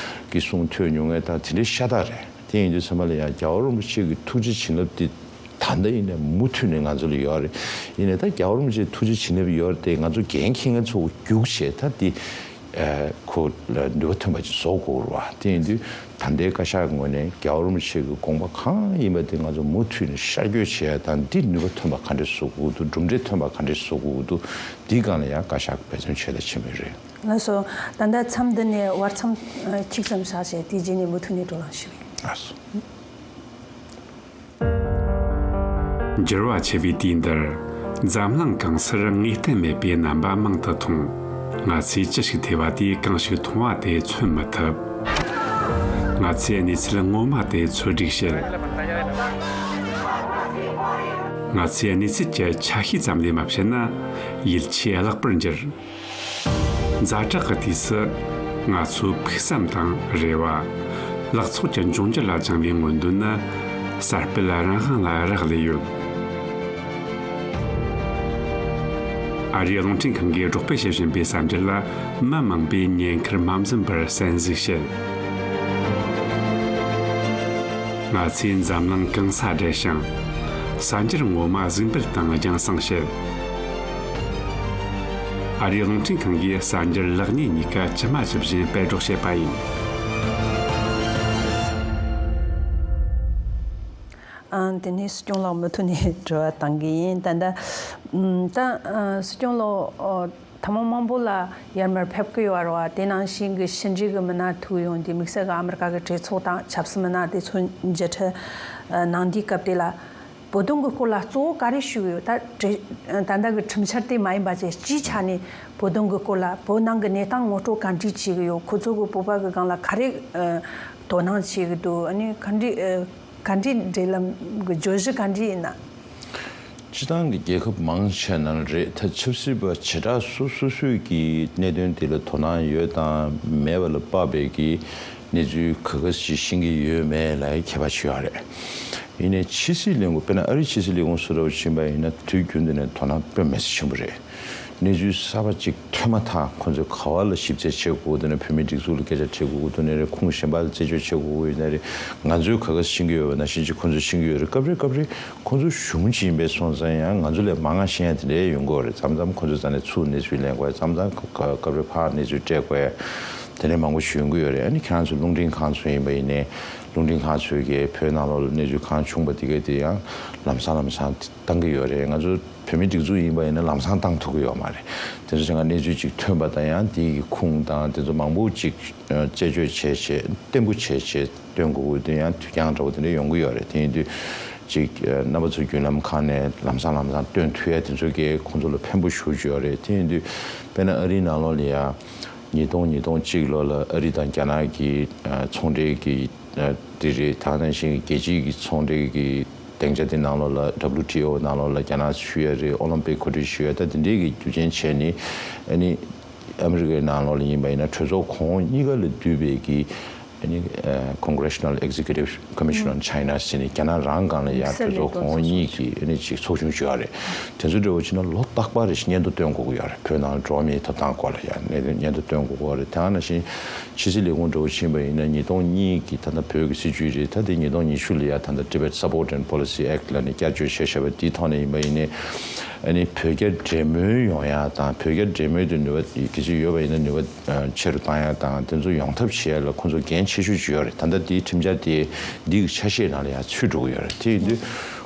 གྱི་གསུང་ཐོས་མྱོང་མཁན་དང་། དེ་འདྲའི་ཤ་སྟག་རེད། དེ་ཡིན་དུས་ཙམ་པ་ལ་ཡང་རྒྱལ་བ་རིན་པོ་ཆེ་གི་ཐུགས་རྗེ་བྱིན་རླབས་དེ་ད་ལྟ་ཡིན་ནའི་མུ་མཐུད་ནས་ང་ཚོ་ལ་ཡོད་རེད། ཡིན་ནའི་ད་རྒྱལ་བ་རིན་པོ་ཆེའི་ཐུགས་རྗེ་བྱིན་རླབས་ཡོད་རེད་དེ། ང་ཚོ་འགན་འཁྱེར་མཁན་ཚོ་རྒྱུགས་བྱས་ད་དེ། ཨ། ཁོ་ལ་ནུས་པ་ཐོན་པ་ཅིག་བཟོ་དགོས་རེད་བ། དེ་ཡིན་དུས་ད་ལྟའི་བཀའ་ཤག་གི་ངོས་ནས་རྒྱལ་བ་རིན་པོ་ཆེ་གི་དགོངས་པ་གང་ཡིན་པ་དེ་ང་ཚོ་མུ་མཐུད་ནས་ཤར་བསྐྱོད་བྱེད་ཡ་དང་། འདི་ནུས་པ་ཐོན་པ་ག་འདྲས་བཟོ་དགོས་འདུག་གྲུབ་འབྲས་ཐོན་པ་ག་འདྲས་བཟོ་དགོས་འདུག་འདིའི་སྒང་ལ་ཡང་བཀའ་ཤག་འབད་བརྩོན་བྱས་དང་བྱེད་མུས་རེད། ལགས་སོ། ད་ལྟ་མཚམས་འདི་ནས་བར་མཚམས་གཅིག་ཙམ་བཞག་བྱས། དེའི་རྗེས་ནས་མུ་མཐུད་ནས་བགྲོ་གླེང་ཞུ་གི་ཡིན། ལགས་སོ། འགྱུར་བ་ཆེ་བའི་དུས་འདིར། འཛམ་གླིང་གང་སར་ངེས་གཏན་མེད་པའི་རྣམ་པ་མང་དུ་མཐོང་། ང་ཚོས་ཅི་ཞིག་ཐོས་པ་དེས་གང་ཞིག་མཐོང་བ་དེ་མཚོན་མི་ཐུབ། ང་ཚོས་གནས་ཚུལ་ངོ་མ་དེ་ཚོད་སྒྲིག་བྱེད། ང་ཚོས་གནས་ཚུལ་གྱི་ཆ་ཤས་ཙམ་ལས་མ་བཤད་ན། ཡིད་ཆེས་བརླག་པར་འགྱུར། ཛ་དྲག་གི་དུས་སུ་ང་ཚོའི་ཕུགས་བསམ་དང་རེ་བ། ལག་ཚོགས་ཀྱི་འབྱུང་འགྱུར་ལ་བཅངས་པའི་མངོན་འདོད་ནི་གསར་སྤེལ་རང་དབང་ལ་རག་ལས་ཡོད། ཨ་རིའི་རླུང་འཕྲིན་ཁང་གིས་སྒྲོག་སྤེལ་བྱེད་བཞིན་པའི་གསར་འགྱུར་ལ་མི་མང་པོས་ཉེན་ཁར་མ་འཛེམས་པར་གསན་གཟིགས་བྱེད། ང་ཚོས་འཛམ་གླིང་གང་སར་བསྒྲལ་ཞིང་། གསར་འགྱུར་ངོ་མ་གཟིགས་འབུལ་དང་རྒྱང་སྲིང་བྱེད། ཨ་རིའི་རླུང་འཕྲིན་ཁང་གིས་གསར་འགྱུར་ལེགས་ཉེས་གཉིས་ཀ་ཇི་མ་ཇི་བཞིན་སྤེལ་སྒྲོག་བྱེད་པ་ཡིན། ཨ། དེ་ནས་སྲིད་སྐྱོང་ལགས་མུ་མཐུད་ནས་དྲི་བ་བཏང་གི་ཡིན། ད་ལྟ་ད་སྲིད་སྐྱོང་ལགས། ཐུན་མོང་མང་པོ་ལ་ཡར་མར་ཕེབས་ཀྱི་ཡོད་རེད་བ། དེ་ནང་བཞིན་གྱི་ཕྱི་འབྲེལ་གྱི་མི་སྣ་ཐུག་ཡོང་དུས། དམིགས་བསལ་གྱི་ཨ་མི་རི་ཀ་གི་གྲོས་ཚོགས་དང་ཆབ་སྲིད་མི་སྣ་དེ་ཚོ་མཇལ་འཕྲད་གནང་དུས་སྐབས་དེ་ལ། བོད་དོན་གྱི་སྐོར་ལ་གཙོ་བོ་ག་རེ་ཞུ་གི་ཡོད། ད་གྲོས་ད་ལྟ་གི་ཁྲིམས་འཆར་དེ་མ་ཡིན་པ་བྱས་སྤྱིའི་ཆ་ནས་བོད་དོན་གྱི་སྐོར་ལ་བོད་ནང་གི་གནས་སྟངས་ངོ་སྤྲོད་ག་འདྲས་བྱེད་ཀྱི་ཡོད། ཁོ་ཚོ་གི་བོད་པ་གི་སྒང་ལ་ག་རེ་དོ་སྣང་བྱེད་ཀྱི་འདུག་ཨ་ནི་ག་འདྲས་ག་འདྲས་འབྲེལ་ལམ་གྱི་བརྗོད་གཞི་ག་འདྲས་ཡིན་ན། སྤྱི་བཏང་གི་རྒྱལ་ཁབ་མང་ཆེ་ནང་རེད། ད་ཆབ་སྲིད་པ་བྱེ་བྲག་སོ་སོ་སོས་ཀྱི་གནད་དོན་དེ་ལ་དོ་སྣང་ཡོད་དང་མེད་པ་ལ་དཔག་པའི་གི་གནས་ཚུལ་ག་ག་ཞིག་ཤེས་ཀྱི་ཡོད་མེད་ལ་ཁྱད་པར་ཆེ་བ་རེད། ཡིན་ནའི་ཕྱི་སྲིད་ལས་ཁུངས་དཔེར་ན་ཨ་རིའི་ཕྱི་སྲིད་ལས་ཁུངས་སུ་འདྲ་བོ་ཕྱིན་པ་ཡིན་ན་དུས་རྒྱུན་དུ་ནས་དོ་སྣང་དཔེ་མི་སྲིད་ཆེན་པོ་རེད། གནས་ཚུལ་གསར་པ་གཅིག་ཐོན་མ་ཐག་ཁོ་ཚོས་ག་བ་ལ་ཞིབ་དཔྱད་བྱེད་དགོས་འདུག་ན། བོད་མིའི་སྒྲིག་འཛུགས་ལ་སྐད་ཆ་དྲི་དགོས་འདུག་ན་རེད། ཁུངས་གཞན་པ་ལ་རྩད་གཅོད་བྱེད་དགོས་ཡོད་ན་རེད། ང་ཚོས་ག་ག་ཤེས་ཀྱི་ཡོད་པ་ནང་བཞིན་ཅིག་ཁོ་ཚོས་ཤེས་ཀྱི་ཡོད་རེད། སྐབས་རེ་སྐབས་རེ་ཁོ་ཚོ་གཞུང་ཅིག་ཡིན་པའི་སོང་ཙང་ཡང་ང་ཚོ་ལས་མང་ང་ཤེས་ཡ་དེ་འདྲ་ཡོང་གི་ཡོད་རེད། མཚམས་མཚམས་ཁོ་ཚོ་རྩ་ནས་ཚུར་གནས་ཚུལ་ལེན་དགོས་ཡ། མཚམས་མཚམས་སྐབས་རེ་ཕར་གནས་ཚུལ་སྤྲད་དགོས་ཡ། དེ་འདྲ་མང་པོ་ཞིག་ཡོང་གི་ཡོད་རེད། ཨ་ནི་ཁྱེད་རང་ཚོ་རླུང་འཕྲིན་ཁང་ཚོ་ཡིན་པ་ཡིན་ནའི་རླུང་འཕྲིན་ཁང་ཚོས་ཀྱི་བོད་ནང་ལོགས་ལ་གནས་ཚུལ་གང་བྱུང་པ་དེ་གའི་དེ་ཡང་ལམ་སང་ལམ་སང་བཏང་གི་ཡོད་རེད། ང་ཚོ་བོད་མིའི་སྒྲིག་འཛུགས་ཡིན་པ་ཡིན་ན་ལམ་སང་བཏང་ཐུབ་ཀྱི་ཡོད་མ་རེད། དེ་ཚོ་ཅང་ག་གནས་ཚུལ་ཅིག་ཐོན་པ་དང་ཡང་དེའི་གི་ཁུངས་དང་དེ་ཚོ་མང་པོ་ཅིག་དཔྱད་བརྗོད་བྱས་བྱས་བརྟན་པོ་བྱས་བྱས་སྟོན་དགོས་ཀྱི་དེ་ཡང་དུས་འགྱངས་འདྲ་བོ་དེ་འདྲ་ཡོང་གི་ཡོད་རེད། དེ་ཡིན་དུས་ཅིག་རྣམ་པ་ཚོ་བརྒྱུད་ལམ་ཁག་ནས་ལམ་སང་ལམ་སང་སྟོན་ཐུབ་ཡ་དེ་ཚོ་གི་ཁོང་ཚོ་ལ་ཕན་པོ་ཞེ་པོ་ཅིག་ཡོད་རེད། དེ་ཡིན་དུས་དཔེར་ན་ཨ་རིའི་ནང་ལོགས་ལ་ཡ་ཉིས་སྟོང་ཉིས་སྟོང་གཅིག་ལོ་ལ་ཨ་རི་དང་རྒྱ་ནག་གི་ཚོང་འབྲེལ་གི་དེ་རེད། ད་ནང་བཞིན་རྒྱལ་སྤྱིའི་གི་ཚོང་འབྲེལ་གི་སྡིངས་ཆ་དེ་ནང་ལོགས་ལ་W T O ནང་ལོགས་ལ་རྒྱ་ནག་ཞུ་ཡ་རེད། ཨོ་ལིམ་པིག་གོ་སྒྲིག་ཞུ་ཡ། ད་དེ་འདྲའི་གི་རྒྱུ་རྐྱེན་བྱས་ནས་ཨ་ནི་ཨ་མི་རི་ཀའི་ནང་ལོགས་ལ་ཡིན་པ་ཡིན་ན་གྲོས་ཚོགས་གོང་འོག་གཉིས་ཀ་ལ་འདུས་པའི་གི་ཨ་ནི་Congressional Executive Commission on China ཟེར་ནས་རྒྱ་ནག་རང་སྒང་ལ་ཡ་གྲོས་ཚོགས་གོང་འོག་གཉིས་ཀྱི་ཨ་ནི་ཅིག་ཚོགས་ཆུང་ཞུ་ཡ་རེད། དེ་ཚོ་འདྲ་བོ་བྱས་ན་ལོ་རྟག་པར་རེ་བཞིན་སྙན་ཐོ་སྟོན་དགོས་ཀྱི་ཡོད་རེད། བོད་ནང་ལ་འགྲོ་བ་མིའི་ཐོབ་ཐང་སྐོར་ལ་ཡ་སྙན་ཐོ་སྟོན་དགོས་ཀྱི་ཡོད་རེད། དེ་ནང་བཞིན་ཕྱི་སྲིད་ལས་ཁུངས་འདྲ་བོ་ཕྱིན་པ་ཡིན་ན་ཉིས་སྟོང་གཉིས་ཀྱི་ད་ལྟ་བོད་ཀྱི་སྲིད་བྱུས་རེད། ད་དེ་ཉིས་སྟོང་ཉི་ཤུ་ལ་ཡ་ད་ལྟ་Tibet Support and Policy Act ལབ་ནས་བསྐྱར་བཅོས་བྱས་བཞག་པ་དེའི་ཐོག་ནས་ཡིན་པ་ཡིན་ནའི་ཨ་ནི་བོད་རྒྱ་འབྲེལ་མོལ་ཡོང་ཡ་དང་བོད་རྒྱ་འབྲེལ་མོལ་དུ་ནུས་པ་གལ་སྲིད་ཡོད་པ་ཡིན་ན་ནུས་པ་ཆེ་རུ་བཏང་ཡ་དང་དེ་ཚོ་ཡོང་ཐབས་བྱེད་ཡ་ལ་ཁོང་ཚོ་འགན་ཆེ་ཤོས་ཅིག་ཡོད་རེད། ད་ལྟ་དེའི་ཁྲིམས་འཆར་དེ་འདི་གི་ཆ་ཤས་ནང་ལ་ཡ་ཚུད་འགྲོ་གི་ཡོད་རེད། དེ་ཡིན་དུས་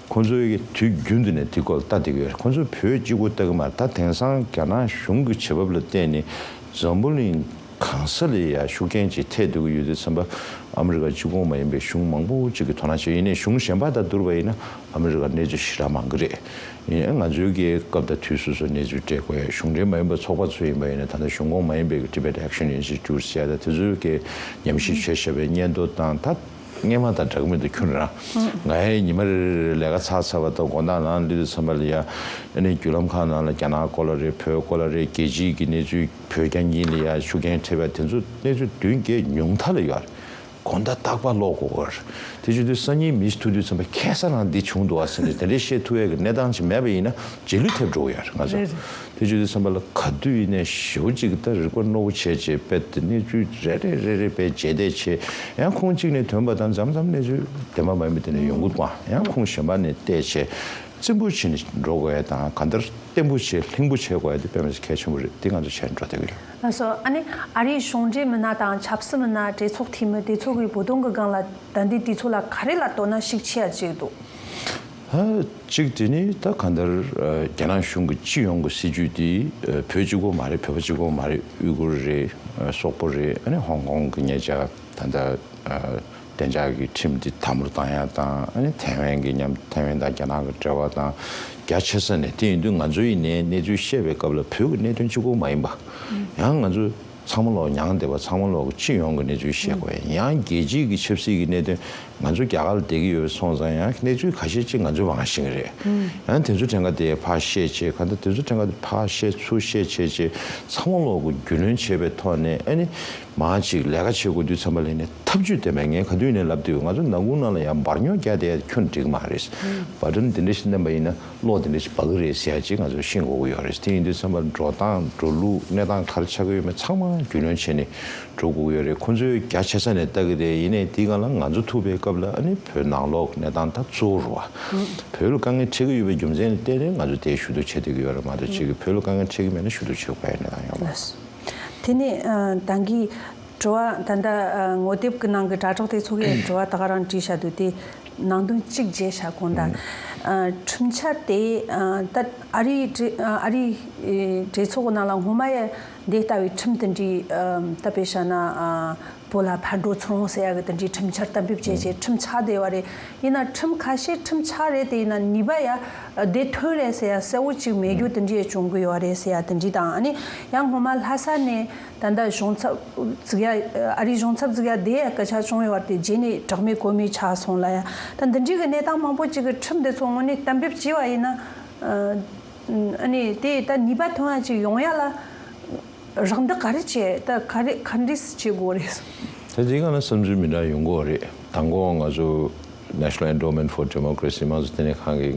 ཁོང་ཚོའི་དུས་རྒྱུན་དུ་ནས་དེ་སྐོར་ལ་ལྟ་བསྡད་ཀྱི་ཡོད་རེད། ཁོང་ཚོས་བོད་གཅིག་པོ་ལྟ་གི་མ་རེད། ད་དེང་སང་རྒྱ་ནག་གཞུང་གི་བྱེད་བབ་ལ་བལྟས་ནས་འཛམ་བུ་གླིང་གང་ས་ལ་ཡ་ཤུགས་རྐྱེན་ཅིག་ཐེབས་སྡོད་ཀྱི་ཡོད་དུས་ཙམ་པ་ཨ་མི་རི་ཀ་གཅིག་པོ་མ་ཡིན་པའི་གཞུང་མང་པོ་ཅིག་གིས་དོ་སྣང་བྱེད། ཡིན་ནའི་གཞུང་གཞན་པ་དང་བསྡུར་བ་ཡིན་ན་ཨ་མི་རི་ཀ་གནས་ཚུལ་ཞེ་དྲག་མང་གི་རེད། ཡིན་ནའི་ང་ཚོའི་གི་སྐབས་དང་དུས་སོ་སོ་གནས་ཚུལ་སྤྲད་དགོས་ཡ། གཞུང་འབྲེལ་མ་ཡིན་པ་ཚོགས་པ་ཚོ་ཡིན་པ་ཡིན་ན་ད་ལྟ་གཞུང་ཁོངས་མ་ཡིན་པའི་གི་Tibet Action Institute ཟེར་ཡ་ད་དེ་ཚོའི་གི་ཉམས་ཞིབ་བྱས་བཞག་པའི་སྙན་ཐོ་དང་ད་སྔས་མ་དང་འདྲ་གི་མི་འདུག་ཁྱོད་རང་། ང་ཡང་ཉི་མ་རེ་རེ་ལས་ཀ་ཚར་ཚར་བ་དང་དགོང་དག་ནང་སླེབས་དུས་ཙམ་པ་ལ་ཡ་ཨ་ནི་བརྒྱུད་ལམ་ཁག་ནང་ལ་རྒྱ་ནག་སྐོར་ལ་རེད། བོད་སྐོར་ལ་རེད། རྒྱལ་སྤྱིའི་གི་གནས་ཚུལ་བོད་རྒྱ་གཉིས་ལ་ཡ་ཤུགས་རྐྱེན་ཐེབས་པ་དེ་ཚོ་གནས་ཚུལ་བདུན་བརྒྱད་ཉུང་མཐའ་ལ་ཡོད་རེད། དགོང་དག་རྟག་པར་ཀློག་དགོས་པར། དེ་བྱེད་དུས་སང་ཉིན་མི་ཞིག་ཐུག་དུས་ཙམ་པ་ཁ་སང་རང་འདི་བྱུང་འདུག་ཨ་ཟེར་ནས་དེ་འདྲའི་བཤད་ཐུབ་ཡས་ཀྱི་གནས་སྟངས་ཅིག་མེད་པ་ཡིན་ན་རྗེས་ལུས་ཐེབས་འགྲོ་གི་ཡོད་རེད་ང་ཚོ། རེད་རེད། དེ་བྱེད་དུས་ཙམ་པ་ལ་ག་དུས་ཡིན་ནའི་ཞེ་པོ་ཅིག་ད་རིག་པ་རྣོ་པོ་བྱས་བྱས་དཔེ་དེ་གནས་ཚུལ་རེ་རེ་རེ་རེ་དཔེ་རྗེས་འདེད་བྱས་ཡང་ཁུངས་གཅིག་ནས་ཐོན་པ་དང་མཚམས་མཚམས་གནས་ཚུལ་བདེན་པ་མ་ཡིན་པ་དེ་འདྲ་ཡོང་གི་འདུག་ཨ། ཡང་ཁུངས་གཞན་པ་ནས་བལྟས་བྱས་རྩིང་པོ་བྱས་ནས་འགྲོ་དགོས་ཡ་དང་གང་ལྟར་བརྟན་པོ་བྱས་ལྷིང་པོ་བྱེད་དགོས་ཡ་དེ་དཔེ་མི་སྲིད་གལ་ཆེན་པོ་རེད། དེ་ང་ཚོ་བྱས་ནས་འགྲོ་བསྡད་ཀྱི་ཡོད། ལགས་སོ། ཨ་ནི་ཨ་རིའི་གཞུང་འབྲེལ་མི་སྣ་དང་ཆབ་སྲིད་མི་སྣ་གྲོས་ཚོགས་འཐུས་མི་དེ་ཚོ་གི་བོད་དོན་གྱི་སྒང་ལ་ད་ལྟའི་དུས་ཚོད་ལ་ག་རེ་ལ་དོ་སྣང་ཤུགས་ཆེ་ཡ་བྱེད་ཀྱི་འདུག་ཨ། གཅིག་དེ་ནི་ད་གང་ལྟར་ཨ་རྒྱ་ནག་གཞུང་གི་སྤྱི་ཡོངས་ཀྱི་སྲིད་ཇུས་དེ་ཨ་བོད་གཅིག་པོ་མ་རེད། བོད་པ་གཅིག་པོ་མ་རེད། ཨུ་གུར་རེད། ཨ་སོག་པོ་རེད། ཨ་ནི་ཧོང་ཀོང་གི་ཉེ་ཆར་ད་ལྟ་ཨ་གཏན་འཇགས་ཀྱི་ཁྲིམས་དེ་དམ་པོར་བཏང་ཡ་དང་། ཨ་ནི་ཐའེ་ཝན་གྱི་མཉམ་ཐའེ་ཝན་དང་རྒྱ་ནག་གི་འབྲེལ་བ་དང་རྒྱ་ཆེ་ས་ནས། དེ་ཡིན་དུས་ང་ཚོ་ཡིན་ནའི་གནས་ཚུལ་བཤད་པའི་སྐབས་ལ་བོད་ཀྱི་གནད་དོན་གཅིག་པོ་མ་ཡིན་པ། ཡང་ང་ཚོ་ཚང་མ་ལོག་མྱང་འདས་པ་ཚང་མ་ལོག་གི་སྤྱི་ཡོངས་ཀྱི་གནས་ཚུལ་བཤད་དགོས། ཡང་རྒྱལ་སྤྱིའི་གི་ཆབ་སྲིད་ཀྱི་གནད་དོན་ང་ཚོ་རྒྱ་གར་ལ་བསྡད་ཀྱི་ཡོད་པ་སོང་ཙང་ཡང་གནས་ཚུལ་ཁ་ཤས་ཅིག་ང་ཚོས་མང་ཤེས་ཀྱི་རེད། ཡང་དེ་ཚོ་ཕྲན་ཁ་དེ་ཕར་བཤད་བྱས་གང་ལྟར་དེ་ཚོ་ཕྲན་ཁ་དེ་ཕར་བཤད་ཚུར་བཤད་བྱས་བྱས་ཚང་མ་ལོག་གི་རྒྱུས་ལོན་བྱས་པའི་ཐོག་ནས་ཨ་ནི་མང་ཅིག་ལས་ཀ་བྱེད་དགོས་དུས་ཙམ་པ་ལ་ནི་ཐབས་ཇུས་ལྡན་པའི། ངས་ག་དུས་ནས་ལབ་དུས་ང་ཚོ་ནང་ཁུལ་ནང་ལ་ཡང་འབར་ཉོག་རྒྱག་བསྡད་ཡ་ཁྱོན་འགྲིག་མ་རེད། བ་ཏྲམ་དེ་འདྲ་ཞིག་བསྣན་པ་ཡིན་ན་གློག་དེ་འདྲ་ཞིག་འབར་གི་རེད་ཟེར་ཡ་ཅིག་ང་ཚོས་ཤེས་དགོས་ཀྱི་ཡོད་རེད། དེ་ཡིན་དུས་ཙམ་པ་འགྲོ་སྟངས་འགྲོ་ལུགས་གནས་སྟངས་ག་རེ་ཆགས་ཀྱི་ཡོད་མེད་ཚང་མ་རྒྱུས་ལོན་བྱས་ནས་འགྲོ་དགོས་ཀྱི་ཡོད་རེད། ཁོང་ཚོས་རྒྱ་ཆེ་ས་ནས་ལྟ་གི་རེད། ཡིན་ནའི་དེའི་སྒང་ལ་ང་ཚོ་ཐུག་པའི་སྐབས་ལ་ཨ་ནི་བོད་ནང་ལོགས་གནས་སྟངས་ད་གཙོ་བོ་རེད་བ། བོད་ལ་དཀའ་ངལ་འཕྲད་ཀྱི་ཡོད་པའི་རྒྱུ་མཚན་ལ་བརྟེན་ནས་ང་ཚོ་དེ་ཞུ་གཏུག་བྱེད་བསྡད་ཀྱི་ཡོད་རེད་མ་གཏོགས་ཅིག་གིས་བོད་ལ་དཀའ་ངལ་འཕྲད་ཀྱི་མེད་ན་ཞུ་གཏུག་བྱེད་དགོས་ཡ་གནས་སྟངས་ཡོད་མ་རེད། དེ་ནས་ཨ་ད་གིན་དྲི་བ་ད་ལྟ་ཨ་ངོ་དེབ་ཀྱི་ནང་གི་དྲ་གྲོགས་དེ་ཚོ་གིས་དྲི་བ་ད་ག་རང་དྲིས་བཞག་དུས་དེ་ནང་དོན་གཅིག་བརྗེད་བཞག་གོང་ད། ཨ་ཁྲིམས་འཆར་དེ་ཨ་ད་ཨ་རིའི་གྲོས་ཨ་ཨ་རིའི་ཨེ་གྲོས་ཚོགས་ཀྱི་ནང་ལ་སྔོན་མ་ཡ་འདི་ལྟ་བུའི་ཁྲིམས་དེ་འདྲའི་ཨ་ད་དཔེ་བཞག་ན་ཨ་བོད་ལ་ཕར་འགྲོ་ཚུར་འོང་ཟེར་ཡ་གི་དེ་འདྲའི་ཁྲིམས་འཆར་གཏན་འབེབས་བྱས་བྱས་ཁྲིམས་ཆགས་བསྡད་པ་རེད། ཡིན་ན་ཁྲིམས་ཁ་ཤས་ཁྲིམས་ཆགས་རེད། དེ་ཡིན་ན་ནུས་པ་ཡ་བདེ་ཐོན་རེད་ཟེར་ཡ་གསལ་བོ་ཅིག་མེད་རྒྱུ་དེ་འདྲ་ཡ་བྱུང་གི་ཡོད་རེད་ཟེར་ཡ་དེ་འདྲ་དང་། ཨ་ནི་ཡང་སྔོན་མ་ལྷ་ས་ནས་ད་ལྟ་གཞུང་ཚབ་བཙུགས་ཡ་ཨ་རིའི་གཞུང་ཚབ་བཙུགས་ཡ་དེ་ཡ་སྐད་ཆ་བྱུང་ཡོད་རེད། དེ་རྗེས་ནས་གྲགས་མེད་གོ་མེད་ཆགས་སོང་ལ་ཡ། ད་འདི་འདྲའི་གི་གནས་སྟངས་མང་པོ་ཅིག་གི་ཁྲིམས་དེ་ཚོ་དངོས་གནས་གཏན་འབེབས་བྱས་པ་ཡིན་ན་ ཨ་ནི་དེ་ད་ནུས་པ་ཐོན་ཡ་ཅིག་ཡོང་ཡ་ལ་རག་འདི་ག་རེ་བྱེད། ད་ག་རེ་ག་འདྲས་སེ་བྱེད་དགོས་རེད། ད་དེ་ག་ལ་བསམ་ཚུལ་མི་འདྲ་ཡོང་གི་རེད། དང་པོ་ང་ཚོ་National Endowment for Democracy དམངས་གཙོ་ལྟེ་གནས་ཁང་གིས་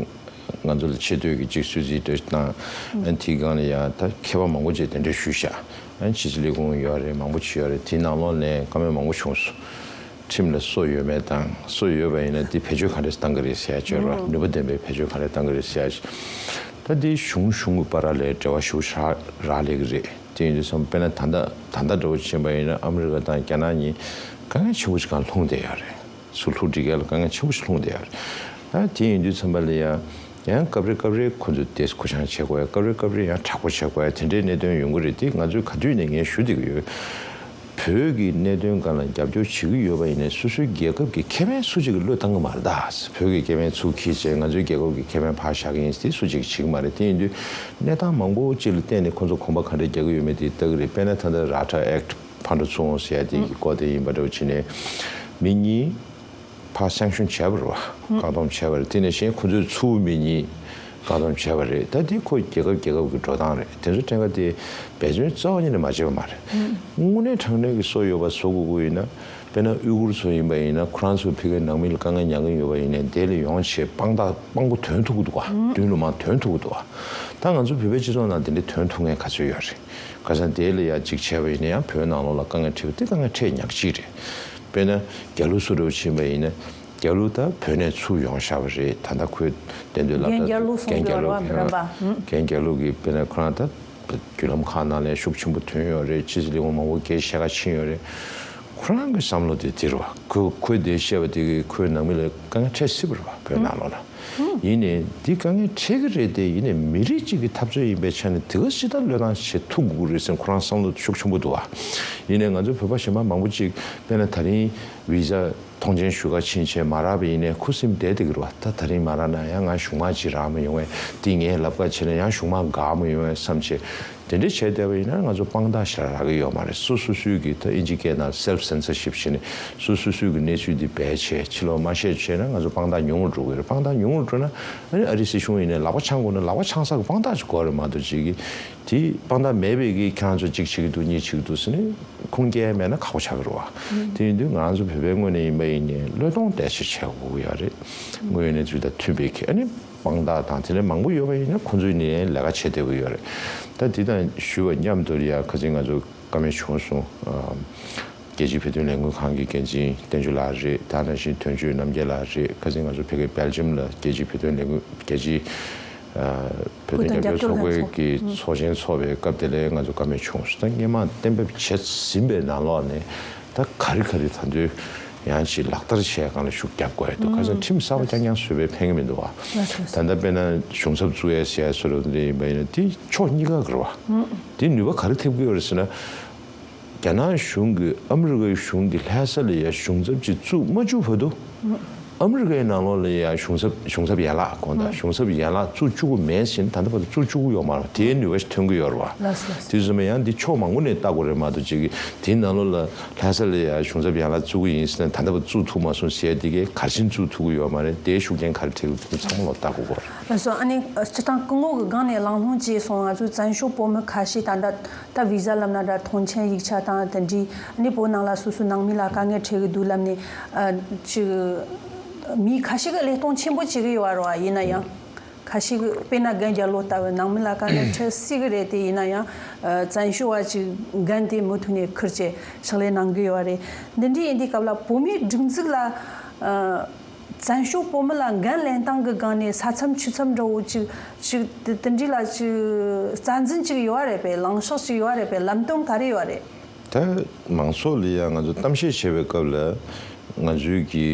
ང་ཚོ་ལ་ཆེ་བསྟོད་ཀྱི་ཅིག་གསོལ་ཚིགས་འདྲ་བཏང་། ཨ་ནི་དེའི་སྒང་ལ་ཡ་ད་མཁས་པ་མང་པོ་ཅིག་དེ་འདྲ་ཞུས་ཤག་ཨ་ནི་ཕྱི་སྲིད་ལས་ཁུངས་ཡོད་རེད། མང་པོ་ཅིག་ཡོད་རེད། དེའི་ནང་ལོགས་ནས་བཀའ་མོལ་མང་པོ་བྱུང་སོང་། ཁྲིམས་ལ་སོ་ཡོད་མེད་དང་། སོ་ཡོད་པ་ཡིན་ན་དེ་བེད་སྤྱོད་ག་འདྲས་བཏང་གི་རེད་ཟེར་ཡ་ཅིག་ཡོད་རེད་བ། ནུས་པ་ལྡན་པའི་བེད་སྤྱོད་ག་འདྲས་བཏང་གི་རེད་ཟེར་ཡ་ཅིག་ད་དེ་གཞུང་གཞུང་གི་བར་ལ་འབྲེལ་བ་ཞེ་པོ་ཅིག་རག་ལས་ཀྱི་རེད། དེ་ཡིན་དུས་ཙམ་དཔེར་ན་ད་ལྟ་ད་ལྟ་འདྲ་བོ་ཅིག་ཕྱིན་པ་ཡིན་ན་ཨ་མི་རི་ཀ་དང་རྒྱ་ནག་གཉིས་དཀའ་ངལ་ཆེན་པོ་ཅིག་སྒང་ལྷུང་བསྡད་ཡོད་རེད། སུ་ལྷུག་འགྲིག་ཡ་ལ་དཀའ་ངལ་ཆེན་པོ་ཞིག་ལྷུང་བསྡད་ཡོད་རེད། ད་དེ་ཡིན་དུས་ཙམ་པ་ལ་ཡ་ཡང་སྐབས་རེ་སྐབས་རེ་ཁོ་ཚོས་དེ་གུ་བཤངས་བྱེད་དགོས་ཡ། སྐབས་རེ་སྐབས་རེ་ཡང་དྲག་པོ་བྱེད་དགོས་ཡ། དེ་འདྲའི་གནད་དོན་ཡོང་གི་རེད། དེ་ང་ཚོས་ག་དུས་ནས་ངས་ཞུ་བསྡད་ཀྱི་ཡོད། བོད་ཀྱི་གནད་དོན་སྒང་ལ་རྒྱབ་སྐྱོར་བྱེད་ཀྱི་ཡོད་པ་ཡིན་ནའི་སོ་སོའི་རྒྱལ་ཁབ་ཀྱི་ཁེ་ཕན་སུ་གཅིག་གིས་བློས་བཏང་གི་མ་རེད་ད། བོད་ཀྱི་ཁེ་ཕན་ཚུར་འཁྱེར་བྱས་ང་ཚོའི་རྒྱལ་ཁབ་ཀྱི་ཁེ་ཕན་ཕར་བཞག་གི་ཡིན་ཟེར་སུ་གཅིག་གིས་བྱེད་ཀྱི་མ་རེད། དེ་ཡིན་དུས་གནས་སྟངས་མང་པོ་ཅིག་ལ་བརྟེན་ནས་ཁོ་ཚོ་གོམ་པ་ག་འདྲས་རྒྱག་གི་ཡོད་མེད་དེ་ལྟ་གི་རེད། དཔེར་ན་ད་ལྟ་ར་ཊ་ཨེག་ཊི་ཕར་འགྲོ་ཚུར་འོང་ཟེར་ཡ་དེ་གི་སྐོར་དེ་ཡིན་པ་འདྲ་བོ་བྱས་ནས་མི་གཉིས་ཕར་སེང་ཤོང་བྱས་པ་རེད་བ། བཀག་སྡོམ་བྱས་པ་རེད། དེ་ནས་གཞན་ཁོ་ཚོས་ཚུར་མི་གཉིས་བཀག་སྡོམ་བྱས་པ་རེད། ད་དེ་ཁོ་རྒྱལ་ཁབ་རྒྱལ་ཁབ་ཀྱི་འགྲོ་སྟངས་རེད། དེ་ཚོ་ཕྲན་ཁ་དེ་འབད་བརྩོན་རྩ་བ་ཉིད་ནས་མ་བྱས་པ་མ་རེད། དངོས་གནས་དྲང་གནས་ཀྱི་སྲོལ་ཡོད་པ་བཟོ་དགོས་ཀྱི་ཡིན་ན། དཔེར་ན་ཨུ་གུར་ཚོ་ཡིན་པ་ཡིན་ན་ཁོ་རང་ཚོ་ཕ་གིའི་ནང་མི་ལ་དཀའ་ངལ་མྱངས་ཀྱི་ཡོད་པ་ཡིན་ནའི་དེ་ལ་ཡོང་བྱས་དཔང་རྟགས་དཔང་པོ་ཐོན་ཐུབ་ཀྱི་འདུག་ག་མདུན་ལམ་མར་ཐོན་ཐུབ་ཀྱི་འདུག་ག་ད་ང་ཚོ་བོད་པའི་སྤྱི་ཚོགས་ནང་དེ་འདྲའི་ཐོན་ཐུབ་མཁན་ག་ཚོད་ཡོད་རེད། ཁ་སང་དེ་ལ་ཡ་གཅིག་བྱས་པ་ཡིན་ན་ཡང་བོད་ནང་ལོགས་ལ་དཀའ་ངལ་འཕྲད་པ་དེ་དཀའ་ངལ་འཕྲད་ཉག་གཅིག་རེད། དཔེར་ན་རྒྱ་ལོ་སུ་འདྲ་བོ་ཕྱིན་པ་ཡིན་ན་རྒྱ་ལོ་ད་བོད་ནས་ཚུར་ཡོང་བཞག་པ་རེད། ད་ལྟ་ཁོས་གཏན་སྡོད་སློབ་རྒན་རྒྱ་ལོ་གསུང་གི་ཡོད་རེད་བ། མི་རབས་པ། རྒན་རྒྱ་ལོ་གིས་དཔེར་ན་ཁོ་རང་ད་བརྒྱུད་ལམ་ཁག་ནང་ལ་ཤུགས་ཆེན་པོ་ཐོན་ཡོད་རེད། ཕྱི་སྲིད་ལས་ཁུངས་མང་པོ་སྐད་ཆ་བཤད་ག་ཕྱིན་ཡོད་རེད། ཁོ་རང་གི་བསམ་བློ་དེ་དེ་རེད་བ། ཁོས་ཁོས་དེ་བཤད་པ་དེ་གིས་ཁོའི་ནང་མི་ལ་དཀའ་ངལ་འཕྲད་སྲིད་པ་རེད་བ། བོད་ནང་ལོགས་ལ། ཡིན་ནའི་འདི་དཀའ་ངལ་འཕྲད་ཀྱི་རེད་དེ། ཡིན་ནའི་མི་རིགས་གཅིག་གི་འཐབ་རྩོད་ཡིན་པའི་ཆ་ནས་དེ་ག་ཞིག་ད་བློས་བཏང་བྱེད་ཐུབ་དགོས་རེད་ཟེར་ཁོ་རང་བསམ་བློ་ཤུགས་ཆེན་པོ་འདུག་བ། ཡིན་ནའི་ང་ཚོ་བོད་པ་གཞན་པ་མང་པོ་ཅིག་དཔེར་ན་ད་རིང་བི་ཟ་ཐོངས་མཆན་ཞུ་ག་ཕྱིན་བྱས་མ་རག་པ་ཡིན་ནའི་ཁུ་སིམ་བསྡད་བསྡད་ཀྱི་རེད་བ། ད་ད་རིང་མ་རག་ན་ཡང་ང་གཞུག་མ་ཅིག་རག་མ་ཡོང་བས། འདི་ངས་ལབ་ག་བྱས་ན་ཡང་གཞུག་མ་དགའ་མ་ཡོང་བས་བསམ་བྱས། དེ་འདྲ་བྱས་བསྡད་པ་ཡིན་ན་ང་ཚོ་དཔང་རྟགས་ཞིག་རག་གི་ཡོད་མ་རེད། སོ་སོ་སོའི་གི་ད་ཨིན་ཇི་སྐད་ནང་self censorship་བྱས་ནས་སོ་སོ་སོའི་གི་གནས་ཚུལ་འདི་སྦས་བྱས་ཕྱི་ལོགས་མ་བཤད་བྱས་ན་ང་ཚོ་དཔང་རྟགས་ཉུང་རུ་འགྲོ་གི་རེད། དཔང་རྟགས་ཉུང་རུ་འགྲོ་ན་ཨ་ནི་ཨ་རི་སྲིད་གཞུང་ཡིན་ནའི་ལག་པ་འཆང་དགོས་ན་ལག་པ་འཆང་ས་གི་དཔང་རྟགས་ཅིག་དགོས་རེད་མ་གཏོགས་ཅིག་གི་དེ་དཔང་རྟགས་མེད་པའི་གི་ཁྱེད་རང་ཚོ་གཅིག་བྱེད་ཀྱི་འདུག་གཉིས་བྱེད་ཀྱི་འདུག་ཟེར་ནས་ཁུངས་སྐྱེལ་མེད་ན་ཁག་པོ་ཆགས་ཀྱི་རེད་བ། དེ་ཡིན་དུས་ང་རང་ཚོ་བོད་པའི་ངོས་ནས་ཡིན་པ་ཡིན་ནའི་བློས་གཏོང་བལྟས་ཤིག་བྱེད་དགོས་ཀྱི་ཡོད་རེད། དངོས་ཡོད་གནས་ཚུལ་དང་མཐུན་པའི་གི་ཨ་ནི། དཔང་རྟགས་དང་དེ་འདྲ་མང་པོ་ཡོད་པ་ཡིན་ན་ཁོང་ཚོས་ནི་ལས་ཀ་བྱེད་བསྡད་ཀྱི་ཡོད་རེད། ད་འདི་དང་ཞུ་བ་མཉམ་དུ་ཡ་ཁ་སང་ང་ཚོ་བཀའ་མོལ་བྱུང་སོང་། ཨ་རྒྱལ་སྤྱིའི་བོད་དོན་ལས་འགུལ་ཁང་གི་འགན་འཛིན་བསྟན་ཆོས་ལགས་རེད། ད་ནང་བཞིན་དོན་གཅོད་རྣམ་རྒྱལ་ལགས་རེད། ཁ་སང་ང་ཚོ་ཕ་གི་སྦེལ་ཇམ་ལ་རྒྱལ་སྤྱིའི་བོད་དོན་ལས་འགུལ་རྒྱལ་སྤྱིའི་ཨ་བོད་དོན་རྒྱབ་སྐྱོར་ཚོགས་པའི་གི་ཚོགས་ཆེན་ཚོགས་པའི་སྐབས་དེ་ལ་ང་ཚོ་བཀའ་མོལ་བྱུང་སོང་། ད་སྔོན་མ་གཏན་འབེབས་བྱས་ཟིན་པའི་ནང་ལོགས་ནས། ད་ག་རེ་ག་རེ་ད་དུང་ཡང་ཅིག་ལག་བསྟར་བྱས་སྒང་ལ་ཤུགས་རྒྱབ་དགོས་ཡ་འདུག་ཁ་སང་ཁྲིམས་གསར་པ་རྐྱང་རྐྱང་བཟོས་པས་ཕན་གྱི་མི་འདུག་བ། ད་ལྟ་དཔེར་ན་གཞུང་ཚབ་བཙུགས་ཡ་ཟེར་ཡ་བཟོ་འདྲ་དེ་འདྲ་ཡིན་པ་ཡིན་ན་དེ་ཕྱོགས་གཉིས་ཀ་གི་རེད་བ། དེ་ནུས་པ་ག་རེ་ཐེབས་ཀྱི་ཡོད་རེད་ཟེར་ན། རྒྱ་ནག་གཞུང་གིས་ཨ་མི་རི་ཀའི་གཞུང་གི་ལྷ་ས་ལ་ཡ་གཞུང་ཚབ་ཅིག་བཙུགས་མ་བཅུག་བར་དུ། ཨ་མི་རི་ཀའི་ནང་ལོགས་ལ་ཡ་གཞུང་ཚབ་གཞུང་ཚབ་ཡན་ལག་དགོངས་དག་གཞུང་ཚབ་ཡན་ལག་བཙུགས་བཅུག་གི་མེད་ཟེར་ན་ད་ལྟ་བར་དུ་བཙུགས་བཅུག་གི་ཡོད་མ་རེད། དེའི་ནུས་པ་ཞིག་ཐོན་གྱི་ཡོད་རེད་བ། ལགས་སོ། དེ་ཚོ་མ་ཡང་འདི་ཕྱོགས་མང་པོ་ནས་ལྟ་དགོས་རེད་མ་གཏོགས་ཅིག་གིས་དེའི་ནང་ལོགས་ལ་ལྷ་ས་ལ་ཡ་གཞུང་ཚབ་ཡན་ལག་བཙུགས་གི་ཡིན་ཟེར་ན་ད་ལྟ་བར་བཙུགས་ཐུབ་མ་སོང་ཟེར་དེ་གས་གར་ཕྱིན་བཙུགས་ཐུབ་ཀྱི་ཡོད་མ་རེད། དེའི་ཤུགས་རྐྱེན་ག་རེ་ཐེབས་ཀྱི་འདུག་ཚང་མ་ལོག་ལྟ་དགོས་ཀྱི་རེད། ལགས་སོ། ཨ་ནི་སྤྱིར་བཏང་སྐུ་ངོ་གི་སྒང་ནས་གླེང་སློང་བྱས་སོང་། ང་ཚོའི་བཙན་བྱོལ་བོད་མི་ཁ་ཤས་ད་ལྟ་ད་བི་ཟ་ལབ་ན་འདྲ་ཐོངས་མཆན་ཡིག་ཆ་དང་དེ་འདྲའི་ཨ་ནི་བོད་ནང་ལ་སོ་སོའི་ནང་མི་ལ་དཀའ་ངལ་འཕྲད་ཀྱི་འདུག་ལབ་ནས་ཨ་ཅིག་མི་ཁ་ཤས་ཀྱིས་བློས་གཏོང་ཆེན་པོ་བྱེད་ཀྱི་ཡོད་རེད་བ། ཡིན་ན་ཡང་། ཁ་ཤས་ཀྱིས་དཔེར་ན་རྒན་རྒྱ་ལོ་ལྟ་བུའི་ནང་མི་ལ་དཀའ་ངལ་འཕྲད་སྲིད་ཀྱི་རེད་དེ། ཡིན་ན་ཡང་ཨ་བཙན་བྱོལ་བ་ཅིག་འགན་དེ་མུ་མཐུད་ནས་འཁུར་བྱས་ཕྱག་ལས་གནང་གི་ཡོད་རེད། འདི་འདྲའི་ཡིན་དུས་སྐབས་ལ་བོད་མིའི་སྒྲིག་འཛུགས་ལ་ཨ་བཙན་བྱོལ་བོད་མི་ལ་འགན་ལེན་སྟངས་ཀྱི་སྒང་ནས་ས་མཚམས་ཆུ་མཚམས་འདྲ་བོ་ཅིག་ཅིག་དེ་དེ་འདྲའི་ལ་ཅིག་རྩ་འཛིན་ཅིག་ཡོད་རེད་པས། ལངས་ཕྱོགས་ཅིག་ཡོད་རེད་པས། ལམ་སྟོན་ག་རེ་ཡོད་རེད། ད་མང་ཚོགས་ལ་ཡང་ང་ཚོ་གཏམ་བཤད་བྱེད་པའི་སྐབས་ལ་ང་ཚོའི་གི་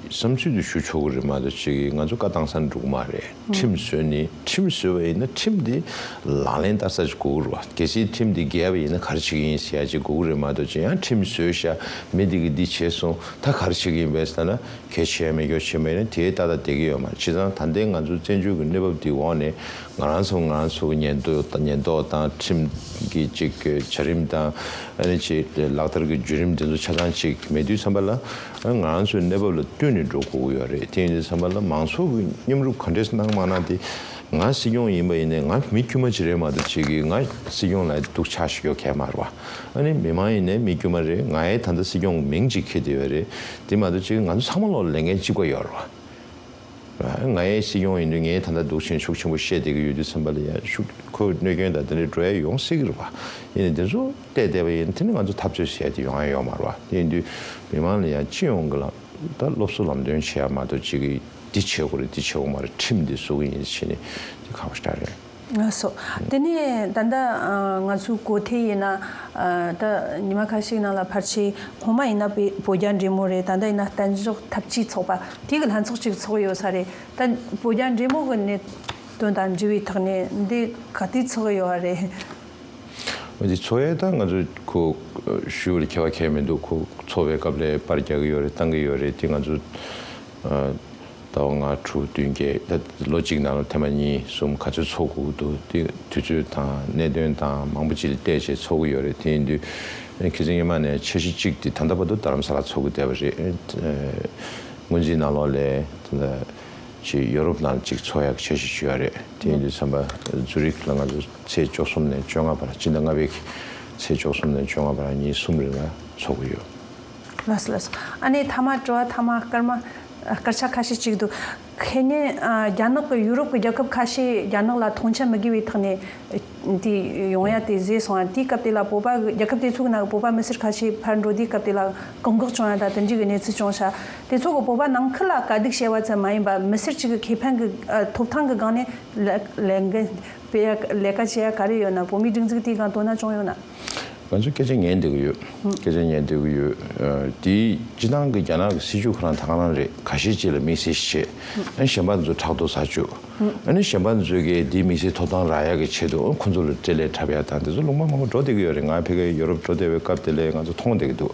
བསམ་ཚུལ་དུ་ཞུ་ཆོག་གི་རེད་མ་གཏོགས་ཅིག་ང་ཚོ་བཀའ་བཏང་ས་འགྲོ་གི་མ་རེད། ཁྲིམས་བཟོས་ནི་ཁྲིམས་བཟོས་པ་ཡིན་ན་ཁྲིམས་དེ་ལག་ལེན་བསྟར་ས་ཅིག་དགོས་ཀྱི་རེད་བ། གལ་སྲིད་ཁྲིམས་དེ་འགལ་བ་ཡིན་ན་ག་རེ་བྱེད་ཀྱི་ཡིན་ཟེར་ཡ་ཅིག་དགོས་ཀྱི་རེད་མ་གཏོགས་ཅིག་ཡང་ཁྲིམས་བཟོས་ཤག་མི་དེ་གིས་འདི་བྱས་སོང་ད་ག་རེ་བྱེད་ཀྱི་ཡིན་པས་ཟེར་ན། གལ་ཆེ་མེད་སྐྱོ་ཆེ་མེད་ན་དེའི་ཏག་ཏག་བསྡད་ཀྱི་ཡོད་མ་རེད། བྱས་ཙང་ད་ལྟའི་ང་ཚོ་བཙན་བྱོལ་གྱི་གནས་བབ་འདིའི་འོག་ནས་ང་རང་ཚོ་ང་རང་ཚོ་གི་ཉེན་རྟོག་དང་ཉེན་རྟོག་དང་ཁྲིམས་ཀྱི་ཅིག་བྱ་རིམ་དང་ཨ་ནི་ཅིག་ལག་བསྟར་གྱི་བརྒྱུད་རིམ་འདི་ཚོ་ཆ་ཚང་ཅིག་མེད་དུས་ཙམ་པ་ལ་ང་རང་ཚོའི་གནས་བབ་ལ་བསྟུན་ནས་འགྲོ་དགོས་ཀྱི་ཡོད་རེད། དེ་ཡིན་དུས་ཙམ་པ་ལ་མང་ཚོགས་ཀྱི་མཉམ་རུབ་ག་འདྲས་གནང་མ་གནང་དེ་ ང་སྲིད་སྐྱོང་ཡིན་པ་ཡིན་ནའི་ང་མི་དཀྱུས་མ་ཅིག་རེད་མ་གཏོགས་ཅིག་གིས་ང་སྲིད་སྐྱོང་ལ་སྡུག་ཆགས་ཤིག་ཡོད་མཁན་མ་རེད་བ། ཨ་ནི་མི་མང་ཡིན་ནའི་མི་དཀྱུས་མ་རེད། ང་ཡི་ད་ལྟ་སྲིད་སྐྱོང་མིང་ཅིག་འཁྱེར་བསྡད་ཡོད་རེད། དེ་མ་གཏོགས་ཅིག་ང་ཚོ་ཚང་མ་ལོག་ལས་འགན་གཅིག་པ་ཡོད་རེད་བ། ང་ཡི་སྲིད་སྐྱོང་ཡིན་དུས་ངས་ད་ལྟ་སྡུག་ཆེན་ཤུགས་ཆེན་པོ་བཤད་བསྡད་ཀྱི་ཡོད་དུས་ཙམ་པ་ལ་ཡ་ཤུགས་ཁོ་གནོད་སྐྱོན་དང་དེ་འདྲ་འགྲོ་ཡ་ཡོང་སྲིད་ཀྱི་རེད་བ། ཡིན་ནའི་དེ་ཚོ་བལྟས་བསྡད་པ་ཡིན་དེ་ནི་ང་ཚོ་འཐབ་རྩོད་བྱས་ཏེ་ཡོང་ཡ་ཡོད་མ་རེད་བ། དེ་ཡིན་དུས་མི་མང་ལ་ཡང་སྤྱི་ཡོངས་ཀྱི་ལ་ད་སློབ་གསོ་ལམ་སྟོན་བྱེད་ཡ་མ་གཏོགས་ཅིག་གིས་འདི་བྱེད་དགོས་རེད་འདི་བྱེད་དགོས་མ་རེད་ཁྲིམས་འདི་བཟོ་གི་ཡིན་ཟེར་ནས་དེ་ཁག་པོ་ཞེ་དྲག་རེད། ལགས་སོ། དེ་ནས་ད་ལྟ་ང་ཚོའི་གོ་ཐོས་ཡིན་ན་ད་ཉི་མ་ཁ་ཤས་ནང་ལ་ཕལ་ཆེར་སྔོན་མ་ཡིན་ན་བོད་རྒྱ་འབྲེལ་མོལ་རེད། ད་ལྟ་ཡིན་ན་བརྟན་བཞུགས་འཐབ་ཇུས་ཚོགས་པ་དེ་གི་ལྷན་ཚོགས་ཅིག་ཚོགས་ཡོད་ས་རེད། ད་བོད་རྒྱ་འབྲེལ་མོལ་གི་གནད་དོན་དང་འབྲེལ་བའི་ཐོག་ནས་འདི་ག་དུས་ཚོགས་ཡོད་རེད། འདི་ཚོགས་ཡས་ད་ང་ཚོ་ཁོ་ཞུ་བར་ཁྱད་པར་གང་ཡང་མི་འདུག་ཁོ་ཚོགས་པའི་སྐབས་ལ་པར་རྒྱག་གི་ཡོད་རེད་བཏང་གི་ཡོད་རེད། དེ་ང་ཚོ་ཟླ་བ་ལྔ་དྲུག་བདུན་བརྒྱད་ད་ལོ་གཅིག་ནང་ལ་ཐེངས་མ་གཉིས་གསུམ་ག་ཚོད་ཚོགས་དགོས་འདུག་དེ་དུས་ཚོད་དང་གནད་དོན་དང་མང་པོ་ཅིག་ལ་བལྟས་བྱས་ཚོགས་ཀྱི་ཡོད་རེད། དེ་ཡིན་དུས་ཁ་སང་སྔོན་མ་ནས་འཆར་གཞི་གཅིག་དེ་ད་ལྟ་བར་དུ་རྡ་རམ་ས་ལ་ཚོགས་ཀྱི་བསྡད་པ་རེད། སྔོན་རྩིས་ནང་ལོགས་ལ་ད་ཅིག་ཡོ་རོབ་ནང་ཅིག་ཚོགས་ཡག་འཆར་གཞི་ཅིག་ཡོད་རེད། དེ་ཡིན་དུས་ཙམ་པ་ཛུ་རིག་ལ་ང་ཚོ་ཚེས་བཅུ་གསུམ་ནས་བཅོ་ལྔ་བར་སྤྱི་ཟླ་ལྔ་པའི་ཚེས་བཅུ་གསུམ་ནས་བཅོ་ལྔ་བར་ཉིན་གསུམ་རིང་ལ་ཚོགས་ཀྱི་ཡོད། ལགས་སོ་ལགས་སོ། ཨ་ནི་ཐ་མ་དྲི་བ་ཐ་མ་སྐར་མ་སྐར་ཆ་ཁ་ཤས་ཅིག་འདུག་ཁེ་ཉན་རྒྱ་ནག་གི་ཡུ་རོབ་ཀྱི་རྒྱལ་ཁབ་ཁ་ཤས་རྒྱ་ནག་ལ་མཐོང་ཆེན་མི་དགོས་པའི་ཐོག་ནས་དེ་ཡོང་ཡ་དེ་བཟོས་སོང་ཨ། དེའི་སྐབས་དེ་ལ་བོད་པ་གི་རྒྱལ་ཁབ་དེ་ཚོ་གི་ནང་གི་བོད་པ་མི་སེར་ཁ་ཤས་ཕར་འགྲོ་དུས་སྐབས་དེ་ལ་བཀག་འགོག་བྱུང་ཡ་དང་དེ་འདྲའི་གི་གནས་ཚུལ་བྱུང་ཤག་དེ་ཚོ་གི་བོད་པ་ནང་ཁུལ་ལ་དཀའ་སྡུག་བྱས་པ་ཙམ་མ་ཡིན་པ་མི་སེར་གཅིག་གི་ཁེ་ཕན་གི་ཐོབ་ཐང་གི་སྒང་ནས་ལས་ལས་འགན་སྤེལ་ཡ་ལས་ཀ་བྱེད་ཡ་ག་རེ་ཡོད་ན། བོད་མིའི་སྒྲིག་འཛུགས་དེའི་སྒང་དོ་སྣང་བྱུང་ཡོད་ན། ང་ཚོ་སྐད་ཆ་ཉན་བསྡད་ཀྱི་ཡོད། སྐད་ཆ་ཉན་བསྡད་ཀྱི་ཡོད། དེ་སྤྱི་བཏང་གི་རྒྱ་ནག་གི་སྲིད་བྱུས་ཁོ་རང་ད་ག་རང་རེད། ཁ་ཤས་ཅིག་ལ་དམིགས་བསལ་བྱས། ཨ་ནི་གཞན་པ་ཚོ་ཕྲག་དོག་ཟ་བཅུག་ཨ་ནི་གཞན་པ་ཚོས་ཀྱིས་དེའི་དམིགས་བསལ་ཐོབ་ཐང་རག་ཡག་གི་ཆེད་དུ་ཁོ་ཚོ་ལ་སྤྲེལ་ལད་འཁྲབ་ཡག་དང་དེ་ཚོ་ལུང་པ་མང་པོ་འགྲོ་བསྡད་ཀྱི་ཡོད་རེད། ང་ཕ་གིར་ཡོ་རོབ་འགྲོ་བསྡད་པའི་སྐབས་དེ་ལ་ང་ཚོ་མཐོང་བསྡད་ཀྱི་འདུག་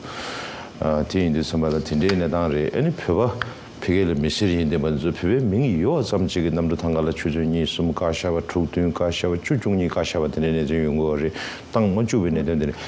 དེ་ཡིན་དུས་ཙམ་པ་ལ་དེ་འདྲའི་གནས་སྟངས་རེད། ཨ་ནི་བོད་པ་ཕ་གི་ལ་མི་སེར་ཡིན་བསྡད་པ་ཚོ་བོད་པའི་མིང་ཡོད་པ་ཙམ་ཅིག་གི་གནམ་གྲུ་ཐང་ག་ལ་ཆུ་ཚོད་གཉིས་གསུམ་བཀག་བཞག་པ་དྲུག་བདུན་བཀག་བཞག་པ་བཅུ་བཅུ་གཉིས་བཀག་བཞག་པ་དེ་འདྲའི་གནས་ཚུལ་ཡོང་གི་ཡོད་རེད། བཏང་མ་བཅུག་པའི་གནད་དོན་དེ་རེད།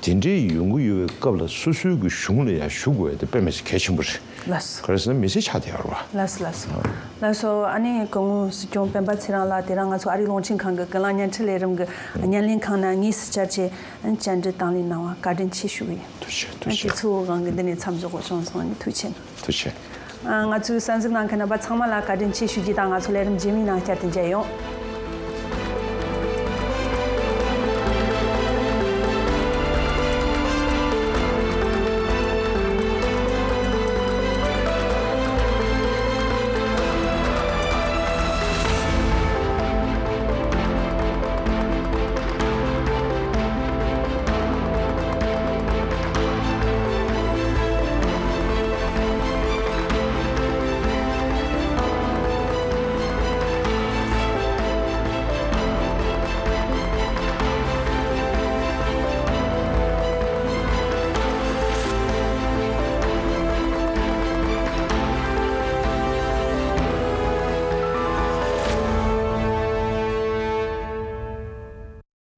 དེ་འདྲའི་ཡོང་གི་ཡོད་པའི་སྐབས་ལ་སོ་སོའི་གི་གཞུང་ལ་ཡང་ཞུ་དགོས་ཡ་དེ་དཔེ་མི་སྲིད་གལ་ཆེན་པོ་རེད། ལགས་སོ། ག་རེ་ཟེར་ན་མི་ཚེ་ཆགས་བསྡད་ཡོད་རེད་བ། ལགས་སོ་ལགས་སོ། ལགས་སོ། ཨ་ནི་སྐུ་ངོ་སྲིད་སྐྱོང་སྤེན་པ་ཚེ་རིང་ལགས་དེ་རིང་ང་ཚོ་ཨ་རིའི་རླུང་འཕྲིན་ཁང་གི་ཀུན་གླེང་བརྙན་འཕྲིན་ལས་རིམ་གི་བརྙན་ལེན་ཁང་ནང་དངོས་སུ་བཅར་བྱས་བཅར་འདྲི་དང་ལེན་གནང་བ་བཀའ་དྲིན་ཆེ་ཞུ་གི་ཡིན། ཐུགས་རྗེ་ཆེ། ཐུགས་རྗེ་ཆེ། དེ་ཚོའི་དབང་གིས་འདི་ནས་མཚམས་འཇོག་དགོས་བྱུང་སོང་། ཨ་ནི་ཐུགས་རྗེ་ཆེ། ཐུགས་རྗེ་ཆེ། ང་ཚོའི་གསན་གཟིགས་གནང་མཁན་རྣམ་པ་ཚང་མ་ལ་བཀའ་དྲིན་ཆེ་ཞུ་རྒྱུ་དང་། ང་ཚོ་ལས་རིམ་རྗེས་མའི་ནང་བསྐྱར་དུ་མཇལ་ཡོང་།